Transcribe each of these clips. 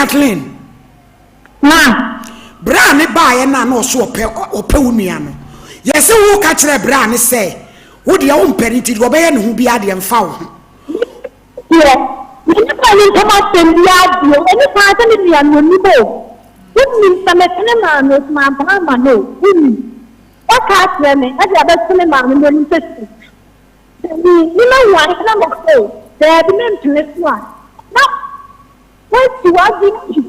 Kathleen. Ma. Bra ne baeɛ no a na ɔso ɔpɛ ɔpɛ wo nua no. Yɛse wo ka kyerɛ bra ne sɛ wo deɛ wo mpɛ no nti deɛ ɔbɛyɛ ne ho biara deɛ mfa wo ho. Deɛ, me ne bra no ntam asɛm biara bio, ɛne paa sɛ me nua no ɔnim o. Wonim sɛ mepene maa no o, sɛ mampene amma no o, wonim. Waka akyerɛ me de abɛto me maame no anim sɛ si. Sɛ me me mahu ade na mese daabi mempene so a, na woasi w'adwene pi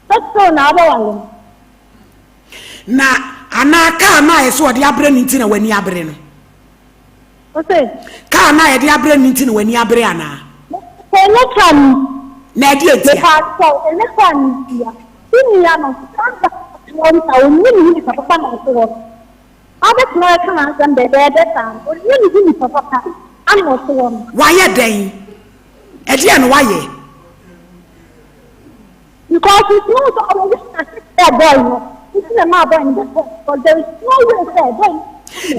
sɛ still na wobɛware no. Na anaa kaa no a ɛsɛ ɔde abrɛ no nti na w'ani abere no? Ose. Kaa no a yɛde abrɛ no nti na w'ani abere anaa? Mepɛ ɛnyɛ kaa no nti. Na ɛdeɛ ntia? Mepaakyɛw, ɛnyɛ kaa no ntia. Me nua no, saa da no ɔte hɔ no saa, ɔnni ne ho nipa papa na ɔte hɔ no. Ɔbɛtena hɔ aka n'asɛm dɛdɛɛdɛ saa no, ɔnni ne ho nipa papa ana ɔte hɔ no. Wayɛ dɛn? Ɛdeɛn na wayɛ? Because it knows sɛ ɔwɔ yɛ na sɛ boy no nti na maa boy no bɛ pɛ because there is no way sɛ boy no.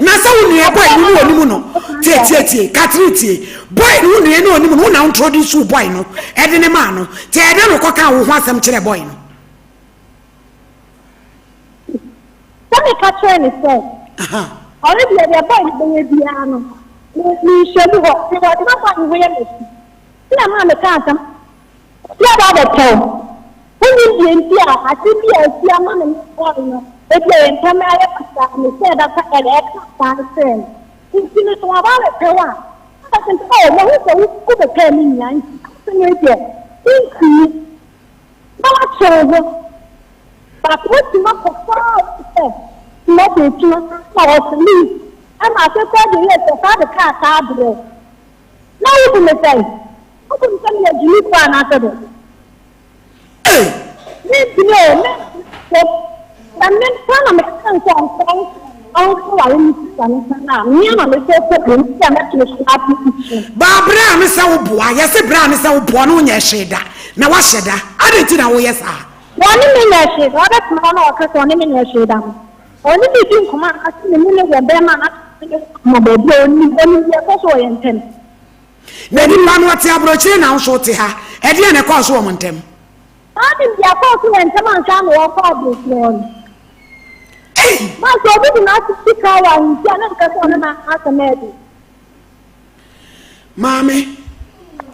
Na sɛ wo nua boy no ne onim no tie tie tie Catherine tie boy no wo nua ne onim no wo na introduce wo boy no ɛde ne maa no te ɛdɛ no kɔka wo ho asɛm kyerɛ boy no. Sɛ meka kyerɛ ne sɛ ɔno deɛ deɛ boy no bɛyɛ biara no menhyɛ mu hɔ because na boy no ho yɛ m'akyi nti na maa meka asɛm. Obi aba abɛpɛ wo. Wonnim deɛ nti a asɛm bi a asi ama me ne Paul no, ebia yɛn ntam ayɛ basaa, me sɛ ɛbɛka ɛna ɛka saa no kyerɛɛ no. Nti no sɛ waba abɛpɛ wo a, na ɔka kyerɛ no sɛ, oh, mahu sɛ wo wobɛpɛɛ me nua nti asɛm wei deɛ, mentumi. Na woatwe wo ho. But woatumi akɔ far te sɛ Timothy akyi no, na ɔte leave. Ɛna afei koraa deɛ yɛ sɛ saa de kaa saa berɛ. Na wobu me sɛn? Wobu me sɛ meyɛ gyimifo anaasɛ dɛn? Ei! Mentumi o, mentumi o. Sɛ me nsa na meka kyerɛ no sɛ ɔnkɔ ɔnkɔware me sista no nsa no a, me ara na mesɛ kɔ bio nti a mɛtene so ato nsu. Baa berɛ a ne sɛ woboa, yɛse berɛ a ne sɛ woboa no wonyɛ hwee da, na woahyɛ da. Adɛn nti na woyɛ saa? Wɔne me nyɛ hwee da, ɔbɛtena hɔ na ɔka sɛ ɔne me nyɛ hwee da no, ɔne me di nkɔmmɔ anaasɛ me ne no wɔ bɛrima anaasɛ me ne no wɔ baabi a ɔnim, ɔnim deɛ ɛkɔ so wɔ yɛn ntam. Na nipa no ɔte aburokyire na wo nso wote ha. Ɛdeɛn na ɛkɔɔ so wɔ mo ntam? Ɔnim deɛ ɛkɔɔ so yɛn ntam ansa na ɔrekɔ aburokyire hɔ no. Ei! Na sɛ obi de n'asɛm di kan wɔ ahemfie a, na nka sɛ ɔne n'asɛm ɛɛden. Maame,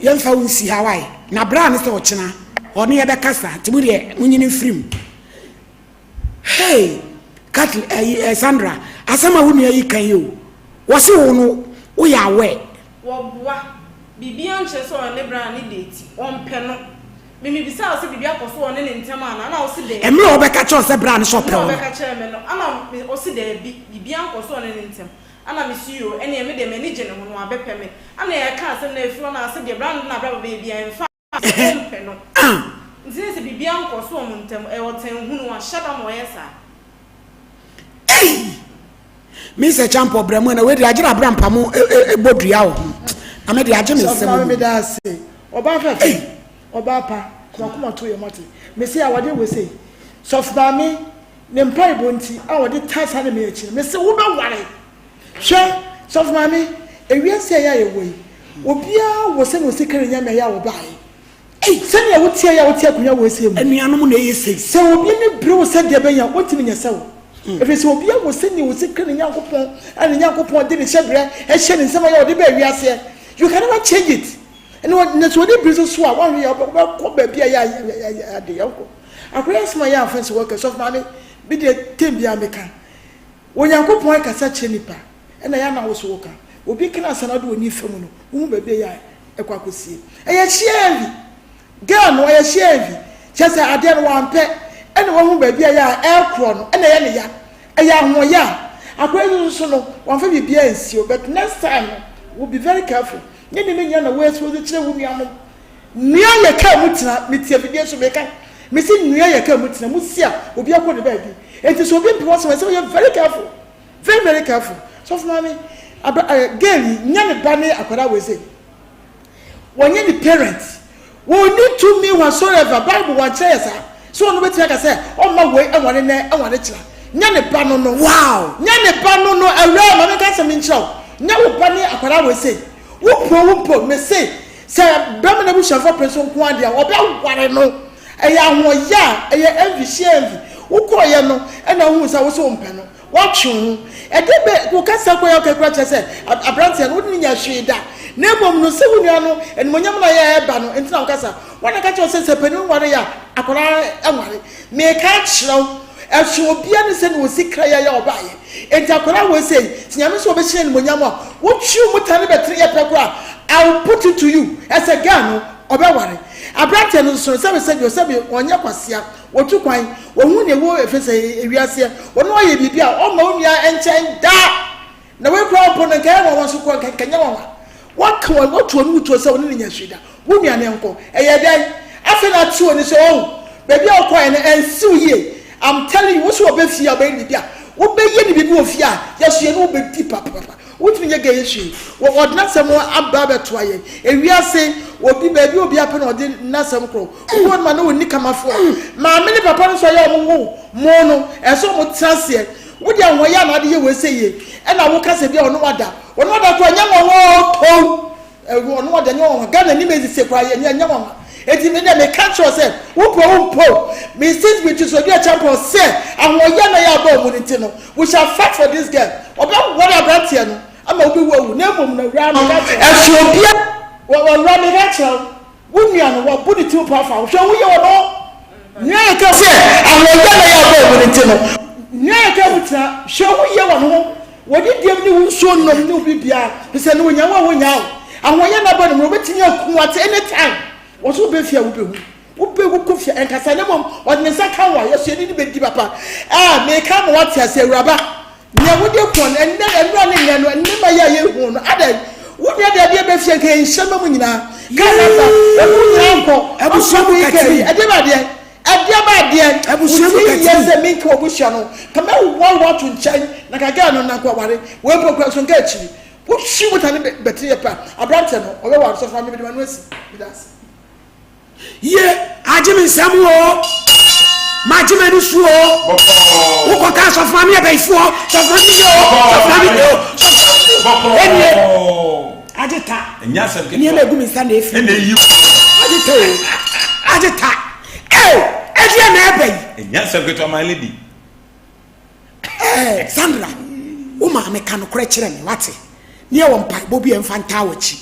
yɛmfa wo nsi ha wae. Na berɛ a ne sɛ ɔkyena, ɔne yɛbɛkasa. Nti mo deɛ, monyini mfiri mu. Hey! Kathleen, ɛyi, eh, Sandra, asɛm a wo nua yi ka yi o, wɔse wo no, woyɛ aware. Wɔboa. Biribiara nkyerɛ sɛ ɔne bra ne date. Ɔmpɛ no. Me mebisaa wo sɛ biribi akɔ so wɔ ɔne ne ntam anaa, ɛna wose daabi. Mmerɛ a ɔbɛka kyerɛ wo sɛ bra no sɛ ɔpɛ Mmerɛ wo no. ɔbɛka kyerɛɛ me no, ɛna me, ɔse daabi, biribiara nkɔ so wɔ ɔne ne ntam. Ɛna mese yoo, ɛneɛ me deɛ m'ani gye ne ho no, wabɛpɛ me. Ɛna yɛkaa asɛm no afiri hɔ no a, sɛdeɛ bra no de n'abrabɔ bɛyɛ biara, ɛmfa. Sɛ ɔmpɛ no nti ne sɛ biribiara nkɔ so wɔn ntam, ɛyɛ ɔtanhunu, wahyɛ da ma ɔyɛ saa. Ei! Me sɛ kyampɔ brɛ mu na wei de agyere abira mpamo bɔ dua wɔ ho na me de agye me nsɛm mu. Meda ase ɔbaa fɛfɛ ɔbaa pa kɔmakoma to yɛ mɔte mese awadeɛ wɔ sei sɔfo maame ne mpaebɔ nti a ɔde taa saa ne me akyi no mese wobɛware Hwɛ, sɔfo maame, ewiase a yɛ a yɛwɔ yi, obiara wɔ sɛnea osi kari Nyame a yɛ a wɔbae. Ei! Sɛnea woteɛ yɛ a wote akonnwa wɔ esie mu. Anuanom na ɛyɛ sei. Sɛ obi ani bere wo sɛ deɛ ɛbɛyɛ a, ontumi nyɛ sɛ wo. Ɛfiri sɛ obiara wɔ sɛnea osi kari ne Nyankopɔn a ne Nyankopɔn de ne hyɛbrɛ hyɛ ne nsam a yɛ a ɔde baa wiaseɛ. You can never change it. Ɛna na sɛ ɔni bere nso so a, woanhwɛ yɛ a wobɛkɔ baabi a yɛ a ade yɛnkɔ. Akɔyɛ asɛm a yɛ a mfa nsi hɔ kɛ. Sɔfo maame, me deɛ tɛm biara meka. Onyankopɔn kasa kyerɛ nipa, ɛna ɛyɛ a na wo so woka. Obi ka n'asɛm na wode w'ani fa mu no, wohu baabi a ɛyɛ a ɛkɔ akɔsie. Ɛyɛ sheer envy. Girl no, ɔyɛ sheer envy. Kyerɛ sɛ adeɛ no wampɛ, ɛna wahu baabi a ɛyɛ a ɛrekorɔ no, ɛna ɛyɛ ne ya. Ɛyɛ ahoɔya. Akwadaa yi nso no, wamfa biribiara ansie o, but next time no, wo be very careful. Nyɛ nneɛma nyinaa na wo expose kyerɛ wo nuanom. Nua yɛ kaa mu tena, mete afidie so meka, mese nua yɛ kaa mu tena, mo si a obi akɔ ne baabi, enti sɛ obi mpɛ w'asɛm a ɛsɛ woyɛ very careful, very very careful. Sɔfo maame, abra eh, girl yi, nyɛ ne ba ne akwadaa wei sei, wɔnyɛ ne parent, wɔnni tumi whatsoever, Bible wɔankyerɛ yɛ saa, sɛ ɔno bɛtumi aka sɛ ɔmma wei ɛnware nɛ ɛnware kyena, nyɛ ne ba no no, Wow! nyɛ ne ba no no, awuraa ma menka asɛm nkyerɛ wo, nyɛ wo ba ne akwadaa wei sei, wo mpo wo mpo, mese Sɛ bɛrima no abusuafoɔ pene so nko ara deɛ a, ɔbɛware no. Ɛyɛ ahoɔyɛ a ɛyɛ envy, sheer envy. Wokɔeɛ no ɛna wohuu sɛ wo se wompɛ no. Woatwe wo ho. Ɛdeɛ bɛ, wo kasa kɔ yɛ ɔkɛ koraa kyerɛ sɛ aberanteɛ no wode no nyɛ hwee da. Na mmom no sɛ wo nua no animuonyam no a ɛyɛ ɛba no nti na wokasa. Wɔn na ɛka kyerɛ wo sɛ sɛ panin nware a akwadaa nware. Meka akyerɛ wo, ɛso obiara ne sɛnea ɔsi kra yɛ a ɔbaeɛ. Enti akwadaa wei sei, sɛ Nyame sɛ ɔbɛhyɛ animuonyam a, wotwe wo mu tane bɛtene yɛ pɛ koraa a, I will put it to you sɛ girl no, ɔbɛware. Aberanteɛ no nso no, sɛbe sɛbe o, sɛbe ɔnyɛ kwasea, ɔtu kwan, ɔhu nea ɛwɔ ɛfiri sɛ ewiaseɛ, ɔno ɔyɛ biribi a, ɔmma wo nua nkyɛn da. Na wei koraa mpo no, nka ɛyɛ nwanwa nso koraa, nka nka ɛnyɛ nwanwa. Woaka wɔn, woatu wɔn mu tuo sɛ wo ne no nyɛ hwee da. Wo nua no nkɔ. Ɛyɛɛ dɛn? Afei na ate w'ani sɛ, oh, baabi a wokɔeɛ no, ɛnsi wo yie. I'm telling you, wo sɛ wɔbɛ fie a wobɛyɛ no biribi a, wobɛyɛ no biribi wɔ fie a, yɛso yɛne wo bɛdi papapapa. Wontumi nyɛ gay hwee. Wɔ, wɔde n'asɛm aba abɛtoa yɛn. Ewiase, obi, baabi a obiara pɛ na ɔde n'asɛm korɔ. Obi wɔ hɔ nom a na ɔnni kamafoɔ. Maame ne papa no nso a ɛyɛ a wɔwo mo no, ɛsɛ sɛ wɔtena aseɛ. Wo deɛ ahoɔyɛ a na ade yɛ wei sɛ yie ɛna wo ka sɛ bia ɔne wada ɔne wada koraa ɛnyɛ nwanwa oo tow ɔne wada ɛnyɛ nwanwa Ghana nim ɛsise koraa ɛnyɛ ɛnyɛ nwanwa eti me deɛ me ka kyerɛ sɛ wo pɛ wo mpo me sit with so deɛ champion sɛ ahoɔyɛ na yɛ abɔ ɔmo ne ti no we shall fight for this girl ɔbɛ ware abranteɛ no ama wo bɛ wu awu na mmom na wura me ka kyerɛ ɛso obia wɔ wura me ka kyerɛ Wo nua no, wabu ne tirim paa afa wo. Hwɛ wo yɛ wɔ no. Nua yɛ ka sɛ, ahoɔyɛ na yɛ abɔ mu no nti no. Nua yɛ ka mu tena. Hwɛ wo yɛ wɔ no ho. Wɔ ne deɛm ne wo nsuo nom ne wo biribiara. Firi sɛ no wɔnya wo a wɔnnya wo. Ahoɔyɛ na abɔ ne mu no, wɔbɛtumi aku wo at any time. Wɔ so wobɛ fie a wobɛhu. Wobɛwu kɔ fie a ɛnkasa na mmom ɔde ne nsa ka wo a, yɛso yɛne no bɛdi papa. Ah, meka ama woate aseɛ awuraba. Nea wode kɔ no, ɛnnɛ, nnora ne nnɛ no, nneɛma yi a yɛhu no, adɛn? Wo nua de adeɛ bɛfie nka yɛnhyɛ ma mu nyinaa. Kaa no aba, wɔne wo nyinaa nkɔ. Abusua mu Ɔnkɔ kɛyi, katiri. ɛdeɛ ba adeɛ? Ɛdeɛ ba adeɛ? Abusua mu Wo ti yɛ katiri. sɛ menka w'abusua no, ka mɛwoware wo ato nkyɛn, na ka girl no na nka waware. Wei mpo kura nso nka akyiri. Wohwi wo ta ne bɛtiri yɛ pɛ a, aberanteɛ no, ɔbɛware. Sɔfo maame, mede m'ano asi. Meda ase. Ye, agye me nsam o. Magye m'ani so o. Wokɔ ka sɔfo maame yɛ bɛyifoɔ, sɔfo maame yɛ o, sɔfo maame yɛ o, sɔfo ɛnie. Agye ta. Nneɛma egu me nsa na efi. Agye ta o. Agye ta. Ee, ɛdeɛ na ɛbɛ yi. Ɛnyɛ asɛm ketewa my lady. Ɛɛ Sandra, wo maame ka nokorɛ kyerɛ me, wate? Ne yɛwɔ mpaebɔ bi a ɛmfa ntaa w'akyi.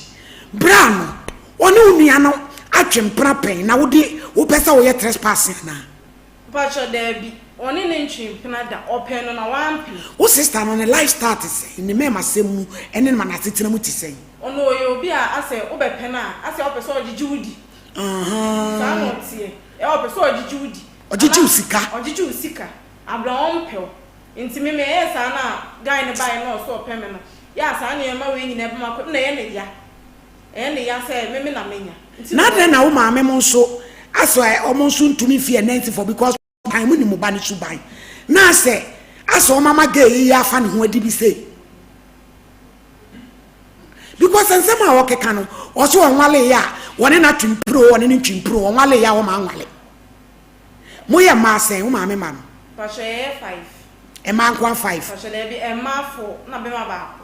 Berɛ a no, ɔne wo nua no atwe mpena pɛn na wode wopɛ sɛ woyɛ trespassing anaa? Mpakyɛ daabi, ɔne no ntwee mpena da, ɔpɛɛ no na wampene. Wo sister no, ne lifestyle te sɛn? Ne mɛɛmasɛm mu ne n'asetena mu te sɛn? Ɔno ɔyɛ obi a asɛ wobɛpɛ no a, asɛ ɔpɛ sɛ ɔgyegye wo di. Saa na ɔteɛ, ɔpɛ sɛ ɔgyegye wo di. Ɔgyegye wo sika. Ɔgyegye wo sika. Abla ɔmpɛ wo nti me meyɛɛ saa na guy no baeɛ na ɔse ɔpɛ me no yɛ a saa nneɛma wei nyinaa bɛma kɔ na ɛyɛ ne ya ɛyɛ ne ya sɛ me me na menya nti Na adɛn na wo maame mo nso asɛ ɔmo nso ntumi mfi ɛnɛ nsi fɔ because ban mo nim mo ba no suban na asɛ asɛ ɔmo ama girl yi afa ne ho adi bi sei because nsɛm a ɔkeka no ɔse ɔnwale yɛ a wɔne no atwe mpire o ɔne no ntwe mpire o ɔnwale yɛ a ɔma anwale. Mo yɛ mmaa sɛn? Wo maame ma no? Mpakyɛ yɛyɛ five. Mmaa nkoa five? Mpakyɛ daabi mmaa four na bɛma baako.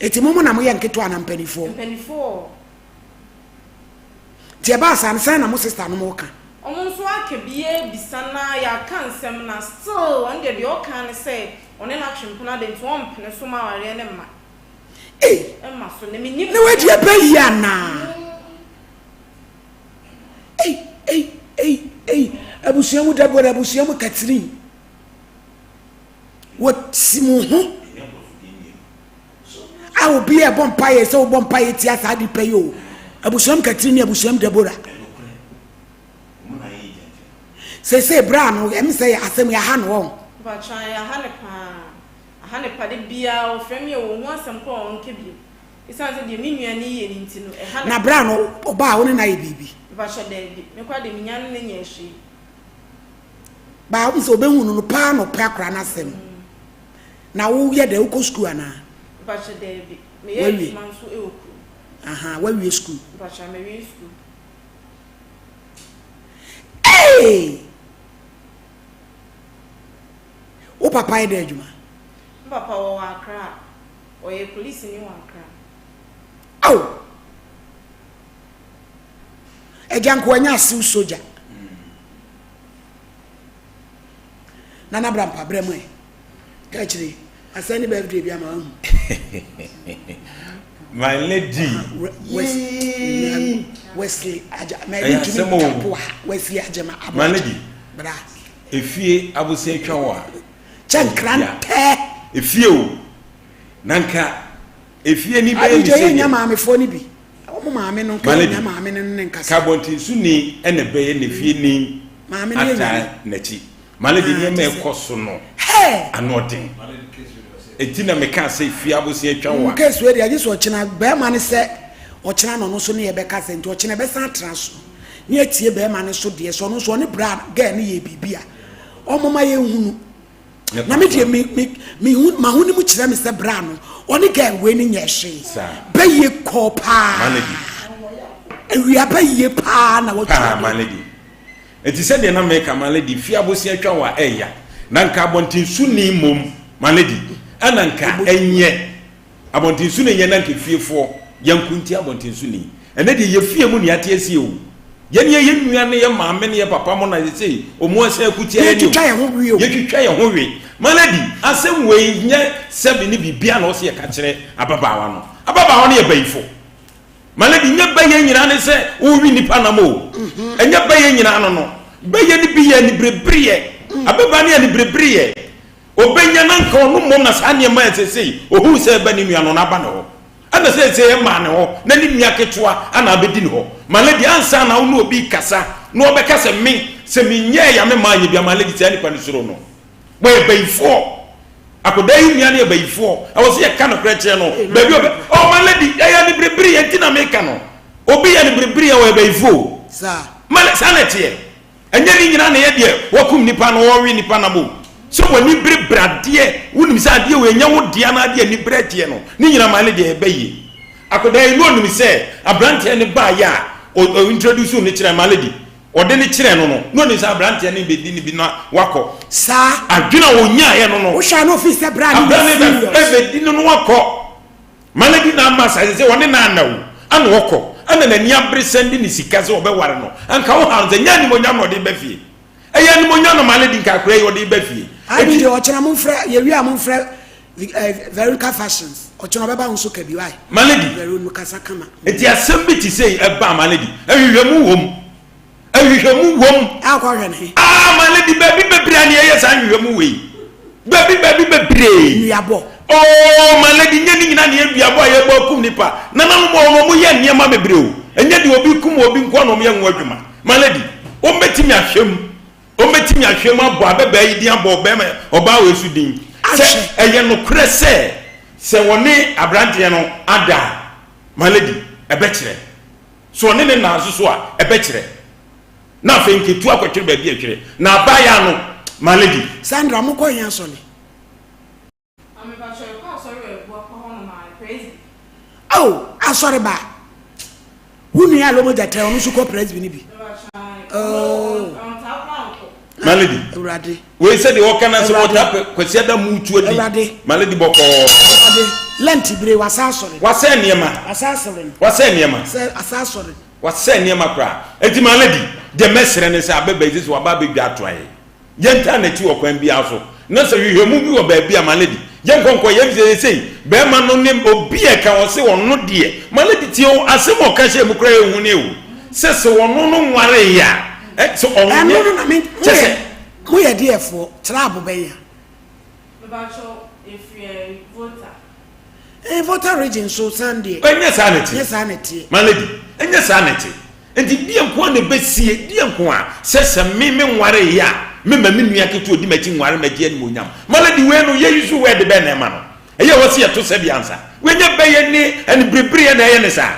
Eti mo mo na mo yɛ nketewa anaa mpanifoɔ? Mpanifoɔ. Nti ɛbaa saa no sɛn na mo sister nom ka? Ɔmo nso aka bi abisa na yɛaka nsɛm na still ɔno deɛ deɛ ɔka ne sɛ ɔne no atwe mpena de nti ɔmpene so ma awareɛ no mma. Ei! Ɛmma so na mennim. Na wadi ɛbɛ yie anaa? Ei ei ei ei abusua mu Deborah abusua mu Catherine wɔsi mo ho a obi a ɛbɔ mpaeɛ sɛ wobɔ mpaeɛ tia saa nipa yi o abusua mu Catherine ne abusua mu Deborah sese bra no ɛm sɛ asɛm yɛ aha no wɔn. Mpakyɛw yɛ aha ne paa aha ne pa de biara ɔfrɛ mi a wɔn ho asɛm kɔ a ɔnka bio. Esiane sɛ deɛ me nua no yɛ no nti no, ɛha no. Na berɛ a no ɔbaa a, wo ne no ayɛ biribi? Mpakyɛ, daabi. Me koraa deɛ menya ne no nyɛɛ hwee. Baa wohu sɛ ɔbɛhu no no paa na ɔpɛ akwadaa no asɛm. Na woyɛ dɛn? Wokɔ sukuu anaa? Mpakyɛ, daabi. Meyɛ adwuma nso wɔ kurom. Ahaa, woawie sukuu? Mpakyɛ, mawie sukuu. Ee! Wo papa yɛ dɛn adwuma? Me papa ɔwɔ Accra. Ɔyɛ polisini wɔ Accra. Ao! Agya nkoa nya asew sogya. Nana bra mpa brɛ mu ɛ. Ka akyire. Asɛn ne birthday bi ama wahu. My lady. Wesley Agya. Mɛ ɛdi ntumi nkapo ha. Wesley Agya ma abo. My lady. Bra. Efie abosia atwa wo a. Kyɛ nkrantɛ. Efie o. Na nka efie ni bɛyɛ ne sɛ. Abigya yɛ nya maamefoɔ no bi. Wɔn maame no nka yɛ nya maame no ne nkasa. Ka abɔntensoni ɛna bɛyɛ ne fie ni ataa n'akyi. Male de nneɛma a ɛkɔ so no ano ɔden. Eti na mekaa sɛ fie abosea atwa wo a. Case wei deɛ agye sɛ ɔkyena bɛrima no sɛ ɔkyena na ɔno nso ne yɛbɛka sɛ nti ɔkyena ɛbɛsan atena so ne atie bɛrima no so deɛ sɛ ɔno nso ɔne bra girl no yɛ biribi a ɔmoma yɛnhunu na me deɛ me me me hu mahonim kyerɛ me sɛ bra no ɔne girl wei no nyɛ hwee bɛyie kɔɔ paa awia bɛyie paa na watwa Enti sɛdeɛ na meka, my lady, fie abosea twa wo a, ɛya. Na nka abɔntensoni mmom, my lady, ɛna nka ɛnyɛ. Abɔntensoni nyɛ na nka fiefoɔ yɛnko ntia abɔntensoni. Ɛnɛ deɛ yɛ fie mu na yɛate asie o. Yɛne yɛ nua ne yɛ maame ne yɛ papa mo na sesei ɔmo asan ako tia yɛn o. Yɛtwitwa yɛn ho we. My lady, asɛm wei nyɛ sɛbe ne biribiara na ɔse yɛka kyerɛ ababaawa no. Ababaawa no yɛ bayifo. My lady, nyɛ bɛyɛ nyinaa ne sɛ wowe nipa nam o. Ɛnyɛ bɛyɛ nyinaa no no. Bɛyɛ no bi yɛ aniberebereɛ. Ababaa no yɛ aniberebereɛ. Ɔbɛnya na nka ɔno mmom na saa nneɛma a seesei ɔhuu sɛ ɛba ne nua no no aba ne hɔ. Ɛna seesei ɛmaa ne hɔ na ne nua ketewa ana abɛdi ne hɔ. My lady, ansa na wo ne obi rekasa na ɔbɛka sɛ me, sɛ menyɛɛ ya me maa nyɛ bi a, my lady, saa nipa no suro no. Wɔyɛ bayifoɔ. Akwadaa yi nua no yɛ bayifoɔ. Ɛwɔ sɛ yɛka nokorɛ kyerɛ no. Baabi ɔbɛ oh my lady ɛyɛ aniberebere yɛ nti na meka no. Obi yɛ aniberebere a ɔyɛ bayifoɔ o. Ma saa na ɛteɛ. Ɛnyɛ ne nyinaa na ɛyɛ deɛ wakum nipa na ɔrewe nipa nam o. Sɛ w'ani berebere adeɛ, wonim sɛ adeɛ wei ɛnyɛ wo dea na adeɛ ani bere adeɛ no, ne nyinaa my lady ɛyɛ bayie. Akwadaa yi na ɔnim sɛ aberanteɛ no baeɛ a ɔ introduce no kyerɛ my lady. Ɔde no kyerɛɛ no no, na ɔnim sɛ aberanteɛ no rebɛdi ne bi na wakɔ. Saa. Adwene a ɔnyaeɛ no no. Wohwɛ a na ɔfiri sɛ berɛ a ne yɛ serious. Aberanteɛ no bɛdi no na wakɔ. Ma no adi n'ama saa, sɛ ɔne no anna o, ana ɔkɔ. Ɛna n'ani abere sane de ne sika sɛ ɔbɛware no. Anka wohaw no sɛ, nyɛ animuonyam na ɔde reba fie. Ɛyɛ animuonyam na Malady nka akwadaa yi ɔde reba fie. Adi deɛ ɔkyena momfrɛ, yɛwie a momfrɛ Veronica Fashions. Ɔkyena ɔbɛba wo nso ka bi why? Malady. Vero no kasa kama. Nti asɛm bi te sei ɛba a Malady, nhwehwɛmu wom. Nhwehwɛmu wom. A kɔ hwɛ no he? Ah Malady, baabi bebree a ne yɛyɛ saa nhwehwɛmu wei. Baabi baabi bebree. Nnuabɔ. Oh Malady, nyɛ ne nyinaa ne yɛ nnuabɔ a yɛbɔ akum nipa. Nananom wɔ hɔ no, wɔyɛ nneɛma bebree o. Ɛnyɛ deɛ obi kum obi nko ara na wɔyɛ ho adwuma. My lady, wɔbɛtumi ahwɛ mu, wɔbɛtumi ahwɛ mu abɔ abɛbaa yi din abɔ ɔbɛrima ɔbaa wei so din. Sɛ ɛyɛ nokorɛ sɛ sɛ wɔne aberanteɛ no ada a, my lady, ɛbɛkyerɛ. Sɛ ɔne ne nna nso so a, ɛbɛkyerɛ. Na afei nketu akɔtwere baabi a ɛtwere. Na abaayaa no, my lady. Sandra, mokɔ he asɔre? Maame pakyɛ yɛkɔ asɔre wɔ Abuakwa hɔ nom a presby. Oh asɔre ba wo nua alomo gyata ɔno nso kɔ presby no bi oh My lady. Awurade. Wei sɛ deɛ ɔka na sɛ wɔta pɛ kwasi ada mu tu adi. Awurade. My lady bɔkɔɔ. Awurade. Lent bere wasa asɔre. Wasɛ nneɛma. Wasa asɔre no. Wasɛ nneɛma. Sɛ asa asɔre. Wasɛ nneɛma koraa. Eti my lady deɛ mɛsrɛ ne sɛ abɛbɛ yi sɛ waba abɛdwa ato ayɛ. Yɛntaa n'akyi wɔ kwan biara so, na sɛ nhwehwɛmu bi wɔ baabi a, my lady, yɛnkɔ nkɔyɛ, efisɛ seesei barima no ne obi a ɛka ɔse ɔno deɛ, my lady tie o, asɛm a ɔka hyɛɛ mu koraa yɛ hu ne o, sɛ sɛ ɔno no nwaree a, ɛ, sɛ ɔnyɛ, Ɛno no na me, kyɛ sɛ. Moyɛ deɛfoɔ, tribe bɛn a? Mepakyɛw, yɛfiri ɛɛ Volta. Eh, Volta region so san deɛ. Ɛnyɛ saa na ɛteɛ. Nyɛ saa na ɛteɛ. My lady, ɛnyɛ saa na ɛte. Enti deɛ nko ara na ɛbɛsie, deɛ nko ara, sɛ sɛ me menwareeɛ a, memma me nua ketewa ɔdi m'akyi nware mmɛgye animuonyam. My lady, wei no, yɛ use word bɛn na ɛma no? Ɛyɛ a ɛwɔ sɛ yɛto sɛdeɛ ansa. Wei nyɛ bɛyɛ ne aniberebereɛ na ɛyɛ ne saa.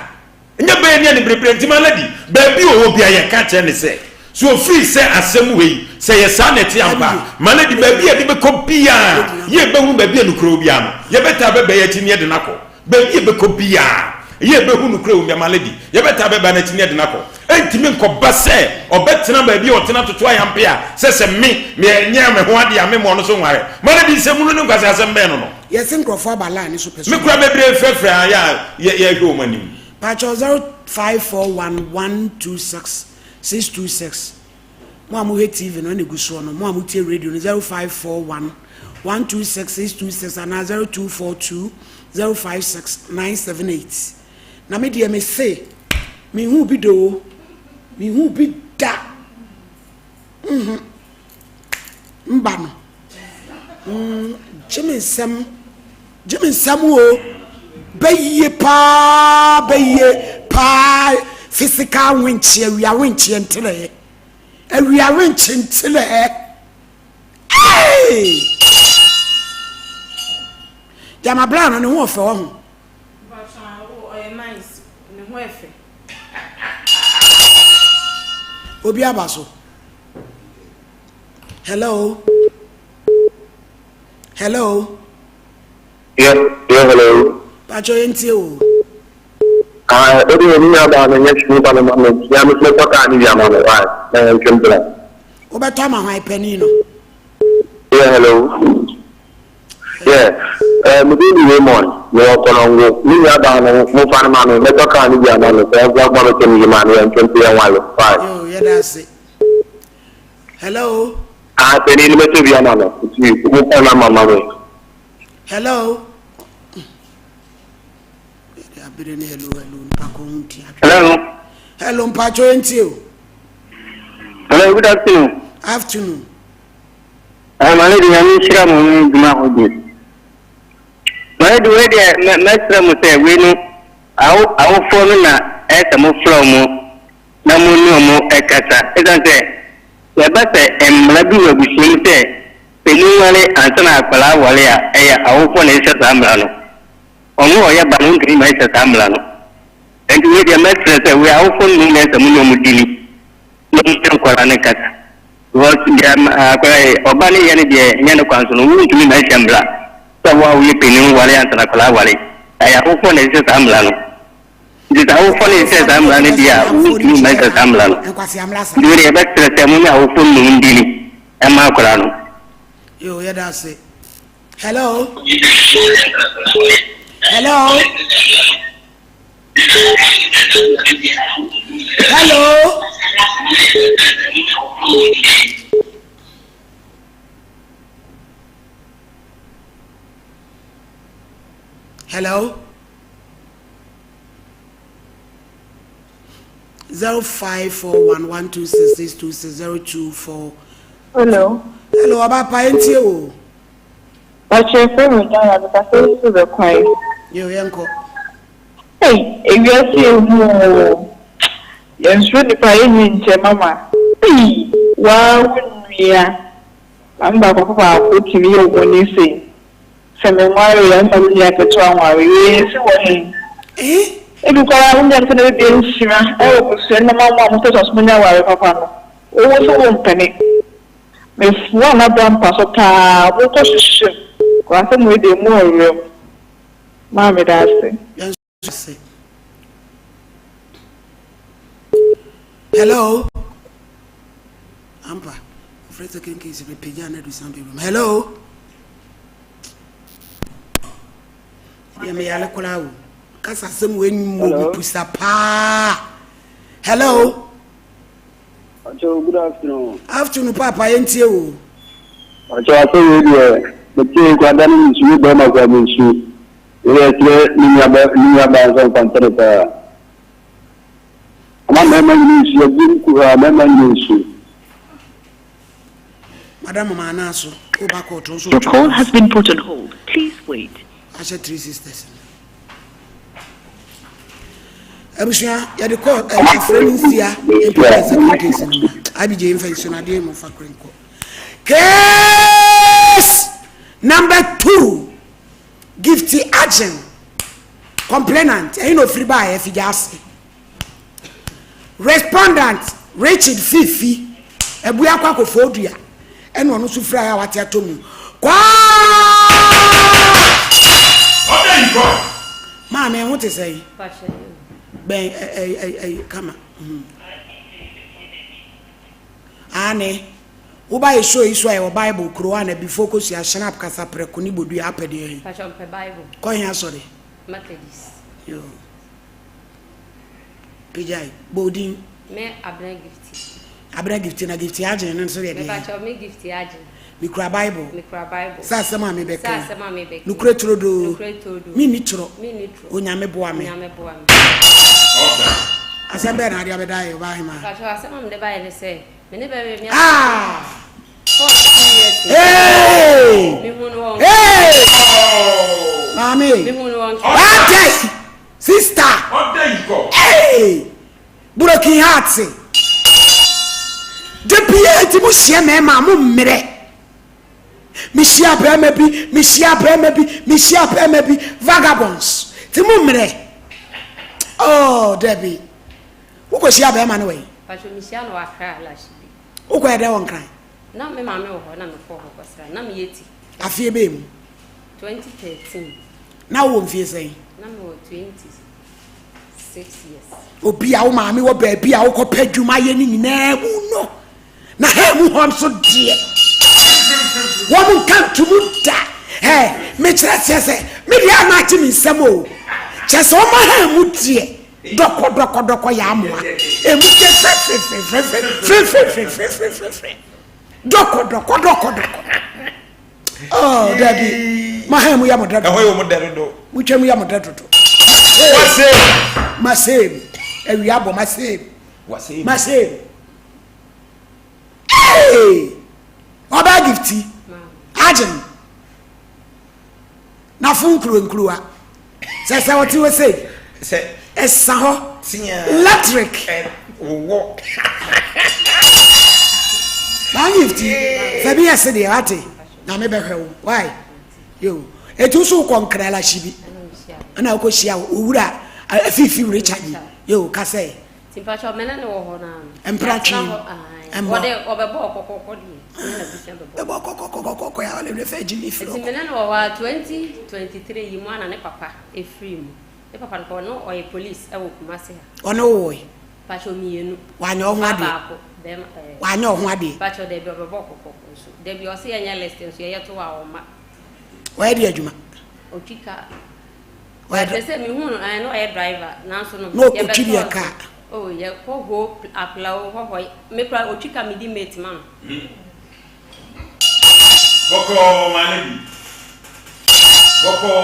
Ɛnyɛ bɛyɛ ne aniberebereɛ. Nti my lady, baabi a ɔwɔ biara yɛka kyerɛ no sɛ, sɛ ɔfiri sɛ asɛm wei, sɛ ɛyɛ saa na ɛte ampa a, my lady, baabi a yɛde bɛkɔ biara, yɛbɛhunu baabi a nokorɛ wɔ biara no, yɛbɛtaa bɛbɛyɛ akyi na yɛde no akɔ. Baabi a ɛbɛkɔ biara, yɛbɛhu nokorɛ wɔ mu, yɛma lady, yɛbɛtaa bɛba n'akyi na yɛde no akɔ. Ɛntumi nkɔba sɛ ɔbɛtena baabi a ɔtena toto ayampe a sɛ sɛ me, menyɛ me ho adeɛ a, memmoa no so nware. Ma lady, nsɛmhunu ne nkwaseasɛm bɛn no no? Yɛse nkurɔfoɔ aba line no so pɛ so. Me koraa bebree frɛfrɛ a yɛ a yɛhwɛ wɔn anim. Pakyɛw 0541126626. Mo a mohwɛ TV no ɛna egu soɔ no, mo a motie radio no 0541 126 626 anaa 0242 056 978. Na me deɛ me se, menhuu bi da o, menhuu bi da. Mhm. Mba no. Mm, gye me nsɛm, gye me nsɛm o. Bɛyie paa, bɛyie paa. Physical wenkye, awia wenkye nterɛ. Awia wenkye nterɛ. Hey! Gyama bra no ne ho ɔfɛ wɔ ho. Ɔyɛ nice, ne ho ɛfɛ. Obi aba so. Hello. Hello. Yeah, yeah, hello. Pacho yɛn tie o. Ah, ebi yɛ nua baa no nyɛ sini ba no ma me. Ya me sɛ tɔ kaa ne wia ma no why? Na yɛn twɛm bra. Wobɛtɔ ama hwan panin no? Yeah, hello. Yeah, eh, me din de Raymond, mewɔ Konongo. Me nua baa no, momfa no ma me, mɛtɔ kaa no bi ama no, sɛ ɔnso ɔbɔ me kyɛ me yi ma no, yɛntwe nto yɛn wale. Bye. Yo, yɛda ase. Hello. Ah, panin no mɛtɔ bi ama no, nti momfa no ama ma me. Hello. Yɛde abere ne hello hello nipa kɔ ho nti adwe. Hello. Hello, mpacho yɛntie o. Hello, good afternoon. Afternoon. Ah, my lady, nyame nhyira mo ne dwuma a modi. My lady, wei deɛ mɛsrɛ mo sɛ wei no awo awofoɔ no na ɛyɛ sɛ mofrɛ wɔn na mo ne wɔn ɛkasa. Ɛsiane sɛ yɛba sɛ mmara bi wɔ abusua mu sɛ panin ware ansa na akwadaa aware a, ɛyɛ awofoɔ na ɛhyɛ saa mmara no. Ɔno a ɔyɛ ba no ntumi ma ɛhyɛ saa mmara no. Enti wei deɛ mɛsrɛ sɛ wei awofoɔ no mmom na ɛsɛ sɛ mo ne wɔn dili na mo ne nkwadaa no kasa. Because deɛ akwadaa yi ɔba no yɛ no deɛ ɛnyɛ ne kwan so no wontumi ma ɛhyɛ mmara sɛ wo a woyɛ panin ware ansa na akwadaa aware. Ɛyɛ awofoɔ na ɛhyɛ saa mmara no. Nti sɛ awofoɔ no nhyɛ saa mmara no deɛ a wontumi ma ɛhyɛ saa mmara no. Nti wei deɛ yɛbɛsrɛ sɛ mo ne awofoɔ no mmom ndili ɛma akwadaa no. Yo, yɛda ase. Hello. Hello. Hello. Hello. 0541 126 626 024. Hello. Hello, ọba pa entie o. Ɔkyerɛ sɛ me Ghana mekasa yi so bɛ kwan. Yo yɛnkɔ. Ei ewiase ehu oo yɛnsuro nipa yɛnyi nkyɛ mama ei waa wo nua maame baako papa baako tumi yɛ wo bɔne sei sɛ me nwaree a mma me nua ketewa nware wei esi wɔ he ebi koraa wo nua no sɛ na bɛbie nhyira ɛwɔ busua no ma mo a mo sɛ so mo nya ware papa no wo so wo mpene. Mefua m'abra mpa so paa monkɔ hwehwɛ mu kɔ asɛm wei deɛ emu ɔwerɛm maa meda ase. Yɛn nso ase. Hello. Ampa. Ofre second case me pagya na du san bedroom. Hello. Deɛ me yale koraa o. Kasa asɛm wei mmɔ me pusa paa. Hello. Pacho good afternoon. Afternoon paapa yɛn tie o. Pacho asɛm wei deɛ me tie kura da no me su me bɛrima kura me su. Wei deɛ ɛkyerɛ me nua bɛ me nua baa nso nfa nkyɛn paa. Ama mmarima nyina nsu agyim kura mmarima nyina nsu. Madam mama anaaso o ba kɔɔto nso. Your call has been put on hold. Please wait. Ahyɛ three sisters. Abusua yɛde kɔ afrɛ no nsia mpo yɛ second case no ma abj mfa nsuo no adeɛ mu fa kore nkɔ case number two gifty agyen complainant ɛyi na ofiri baa yɛ figya ase Respondent Richard Fifi Abuakwa Kofoɔdua ɛna ɔno nso firi a wate atɔ mu kwaa. Maame ɛho te sɛn? Bɛn ɛyi ɛyi kama. Aane woba yɛ show yi so a yɛwɔ Bible kuro a na before kosua Schnapp kasaprɛko ne bodua apɛ deɛ he? Kɔ he asɔre? Methodist. Yoo. Pagyae. Bɔ wo din. Me Abena Gifty. Abena Gifty na Gifty Agyen no nso yɛ deɛn? Mepakyɛw, me Gifty Agyen. Mekura Bible. Mekura Bible. Sɛ asɛm a mebɛka Sɛ yi. asɛm a mebɛka yi. Nokorɛ turodoo. Nokorɛ turodoo. Menni torɔ. Menni torɔ. Onyame boa me. Onyame boa me. Asɛm bɛn na wode abɛda yɛ, Ɔbaahemaa? Mepakyɛw, asɛm a mede baeɛ ne sɛ, me ne bɛrima bi Ah! 14 years ni. Hey! Mehu no wɔ Hey! Maame! Mehu no wɔ Ɔdɛ! Sister! Ɔdɛ yi kɔ. Hey! Broken heart. Da biara nti mo hyia mmarima a mo mmerɛ. Mehyia barima bi, mehyia barima bi, mehyia barima bi, vagabonds. Ti mo mmerɛ. Oh, dabi. Wokɔ hyia barima no wɔ yi? Pacho mehyia no wɔ Accra Lashibi. Wokɔ yɛ dɛ wɔ Nkran? Na me maame wɔ hɔ na mekɔɔ hɔ kɔsra. Na meyɛ ti. Afeɛ bɛɛ mu? 2013. Na wowɔ mfie sɛn? Na mewɔ 20. Obi a wo maame wɔ baabi a wokɔpɛ adwuma yɛ no nyinaa mu no, na ha mu hɔ nso deɛ, wɔn nka ntomu da. Ɛ mekyerɛ kyerɛ sɛ me deɛ ama agye me nsam o. Kyerɛ sɛ wɔn ha mu deɛ dɔkɔ dɔkɔ dɔkɔ yɛ amoa. Emu deɛ frɛfrɛfrɛfrɛfrɛfrɛfrɛfrɛfrɛfrɛ dɔkɔ dɔkɔ dɔkɔ dɔkɔ. Oh, dabi. Ma ha mu yɛ mo dɛ dodo. Ɛhɔ yɛ mo dɛ dodo. Mo twɛ mu yɛ mo dɛ dodo. Wase. Masem. Awia bɔ masem. Wase. Masem. Hey! Ɔbaa gifti. Agyen. Na fo nkuro nkuruwa. Sɛ sɛ ɔte hɔ sei. Sɛ. Ɛsa hɔ. Electric. Wowɔ. Maa gifti. Sɛ bi yɛ se deɛ wate. Na me bɛhwɛ wo. Why? Yo. Etu so wokɔ nkra la hyi bi. Ɛna wokɔ hyia owura afifi Richard. Yo kasɛ. Nti mpakyɛw me ne no wɔ hɔ no ara no. Mpra twe Yɛatena hɔ ae. mmɔ. Wɔde wɔbɛbɔɔ kɔkɔkɔ deɛ me ne n'abusua bɛbɔɔ. Bɛbɔ kɔkɔkɔkɔkɔ a ɔne refa gyimi firi Nti ɔkɔ. me ne no wɔ hɔ ara 2023 yi mu ara na ne papa firii mu. Ne papa no kɔ no ɔyɛ police wɔ Kumasi ha. Ɔne wo woe? Mpakyɛw mmienu. Wanyɛ wo ho Ɔbaa adeɛ? baako bɛɛma ɛɛ. Wanyɛ wo ho adeɛ? Mpakyɛw dabi ɔbɛbɔɔ kɔkɔkɔ nso. Dabi ɔse yɛnyɛ list nso yɛyɛ to hɔ a ɔmma. Ɔyɛ deɛ adwuma? Ɔtwi car. Ɔyɛ sɛ mehu no ɛn na ɔyɛ driver nanso no. Na ɔtwi deɛ kaa. Oh yɛkɔ ho apla o hɔhɔ me kura ɔtwi ka medi mate ma no. Bɔkɔɔ maa ne bi. Bɔkɔɔ.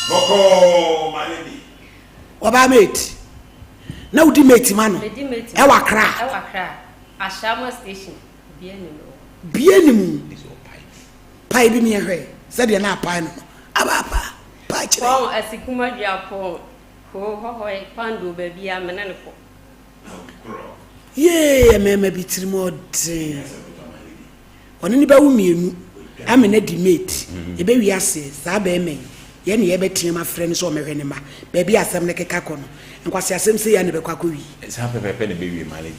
Bɔkɔɔ maa ne bi. Ɔbaa mate. Na wodi mate ma no. Ɛwɔ Accra. Ɛwɔ Accra. Ashama station. Bia nim. Bia nim. Pae bi miɛ hwɛ sɛdeɛ na apae no no aba apa pae kyerɛ. Pɔn asikuma dua pɔn hoo hɔhɔe kpando baabi a mene no kɔ. Yee mmarima bi tirim ɔden ɔne ne bɛwo mienu amena di mate ɛbɛwie aseɛ saa bɛrima yi yɛ ne yɛbɛteam afrɛ no sɛ ɔmɛhwɛ ne ma baabi a asɛm no keka kɔ no nkwaseasɛm sei a na ɛbɛkɔ akɔ wie. Saa pɛpɛpɛ na ɛbɛwie my lady.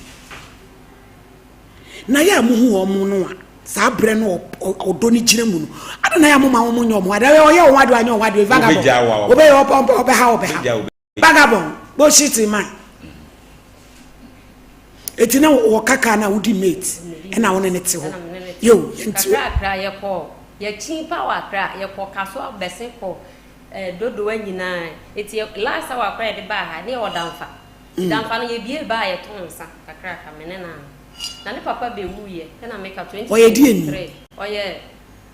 Na yɛ a mohu wɔn no a, saa berɛ no ɔdɔ no gyina mu no, adɛn na yɛ a moma wɔn nyɛ wɔn adeɛ? Ɔyɛ wɔn adeɛ, anyɛ wɔn adeɛ, vagabond. Wobɛyɛ ɔpɔmpɔ, ɔbɛha, ɔbɛha. Vagabond, bullshit man. Eti na wɔ kaka na wodi mate, ɛna wo ne ne te hɔ. Yo, yɛnti. Kakra yɛkɔ, yɛkyin pa wɔ akra, yɛkɔ kaso bɛsen kɔ eh, dodowa nyinaa. Eti last hour kora yɛde baa ha, ne yɛ wɔ damfa. Nti damfa no yɛbie baa yɛtɔn nsa kakraka me ne no ano. Na ne papa bɛwuiɛ ɛna meka 2023 ɔyɛ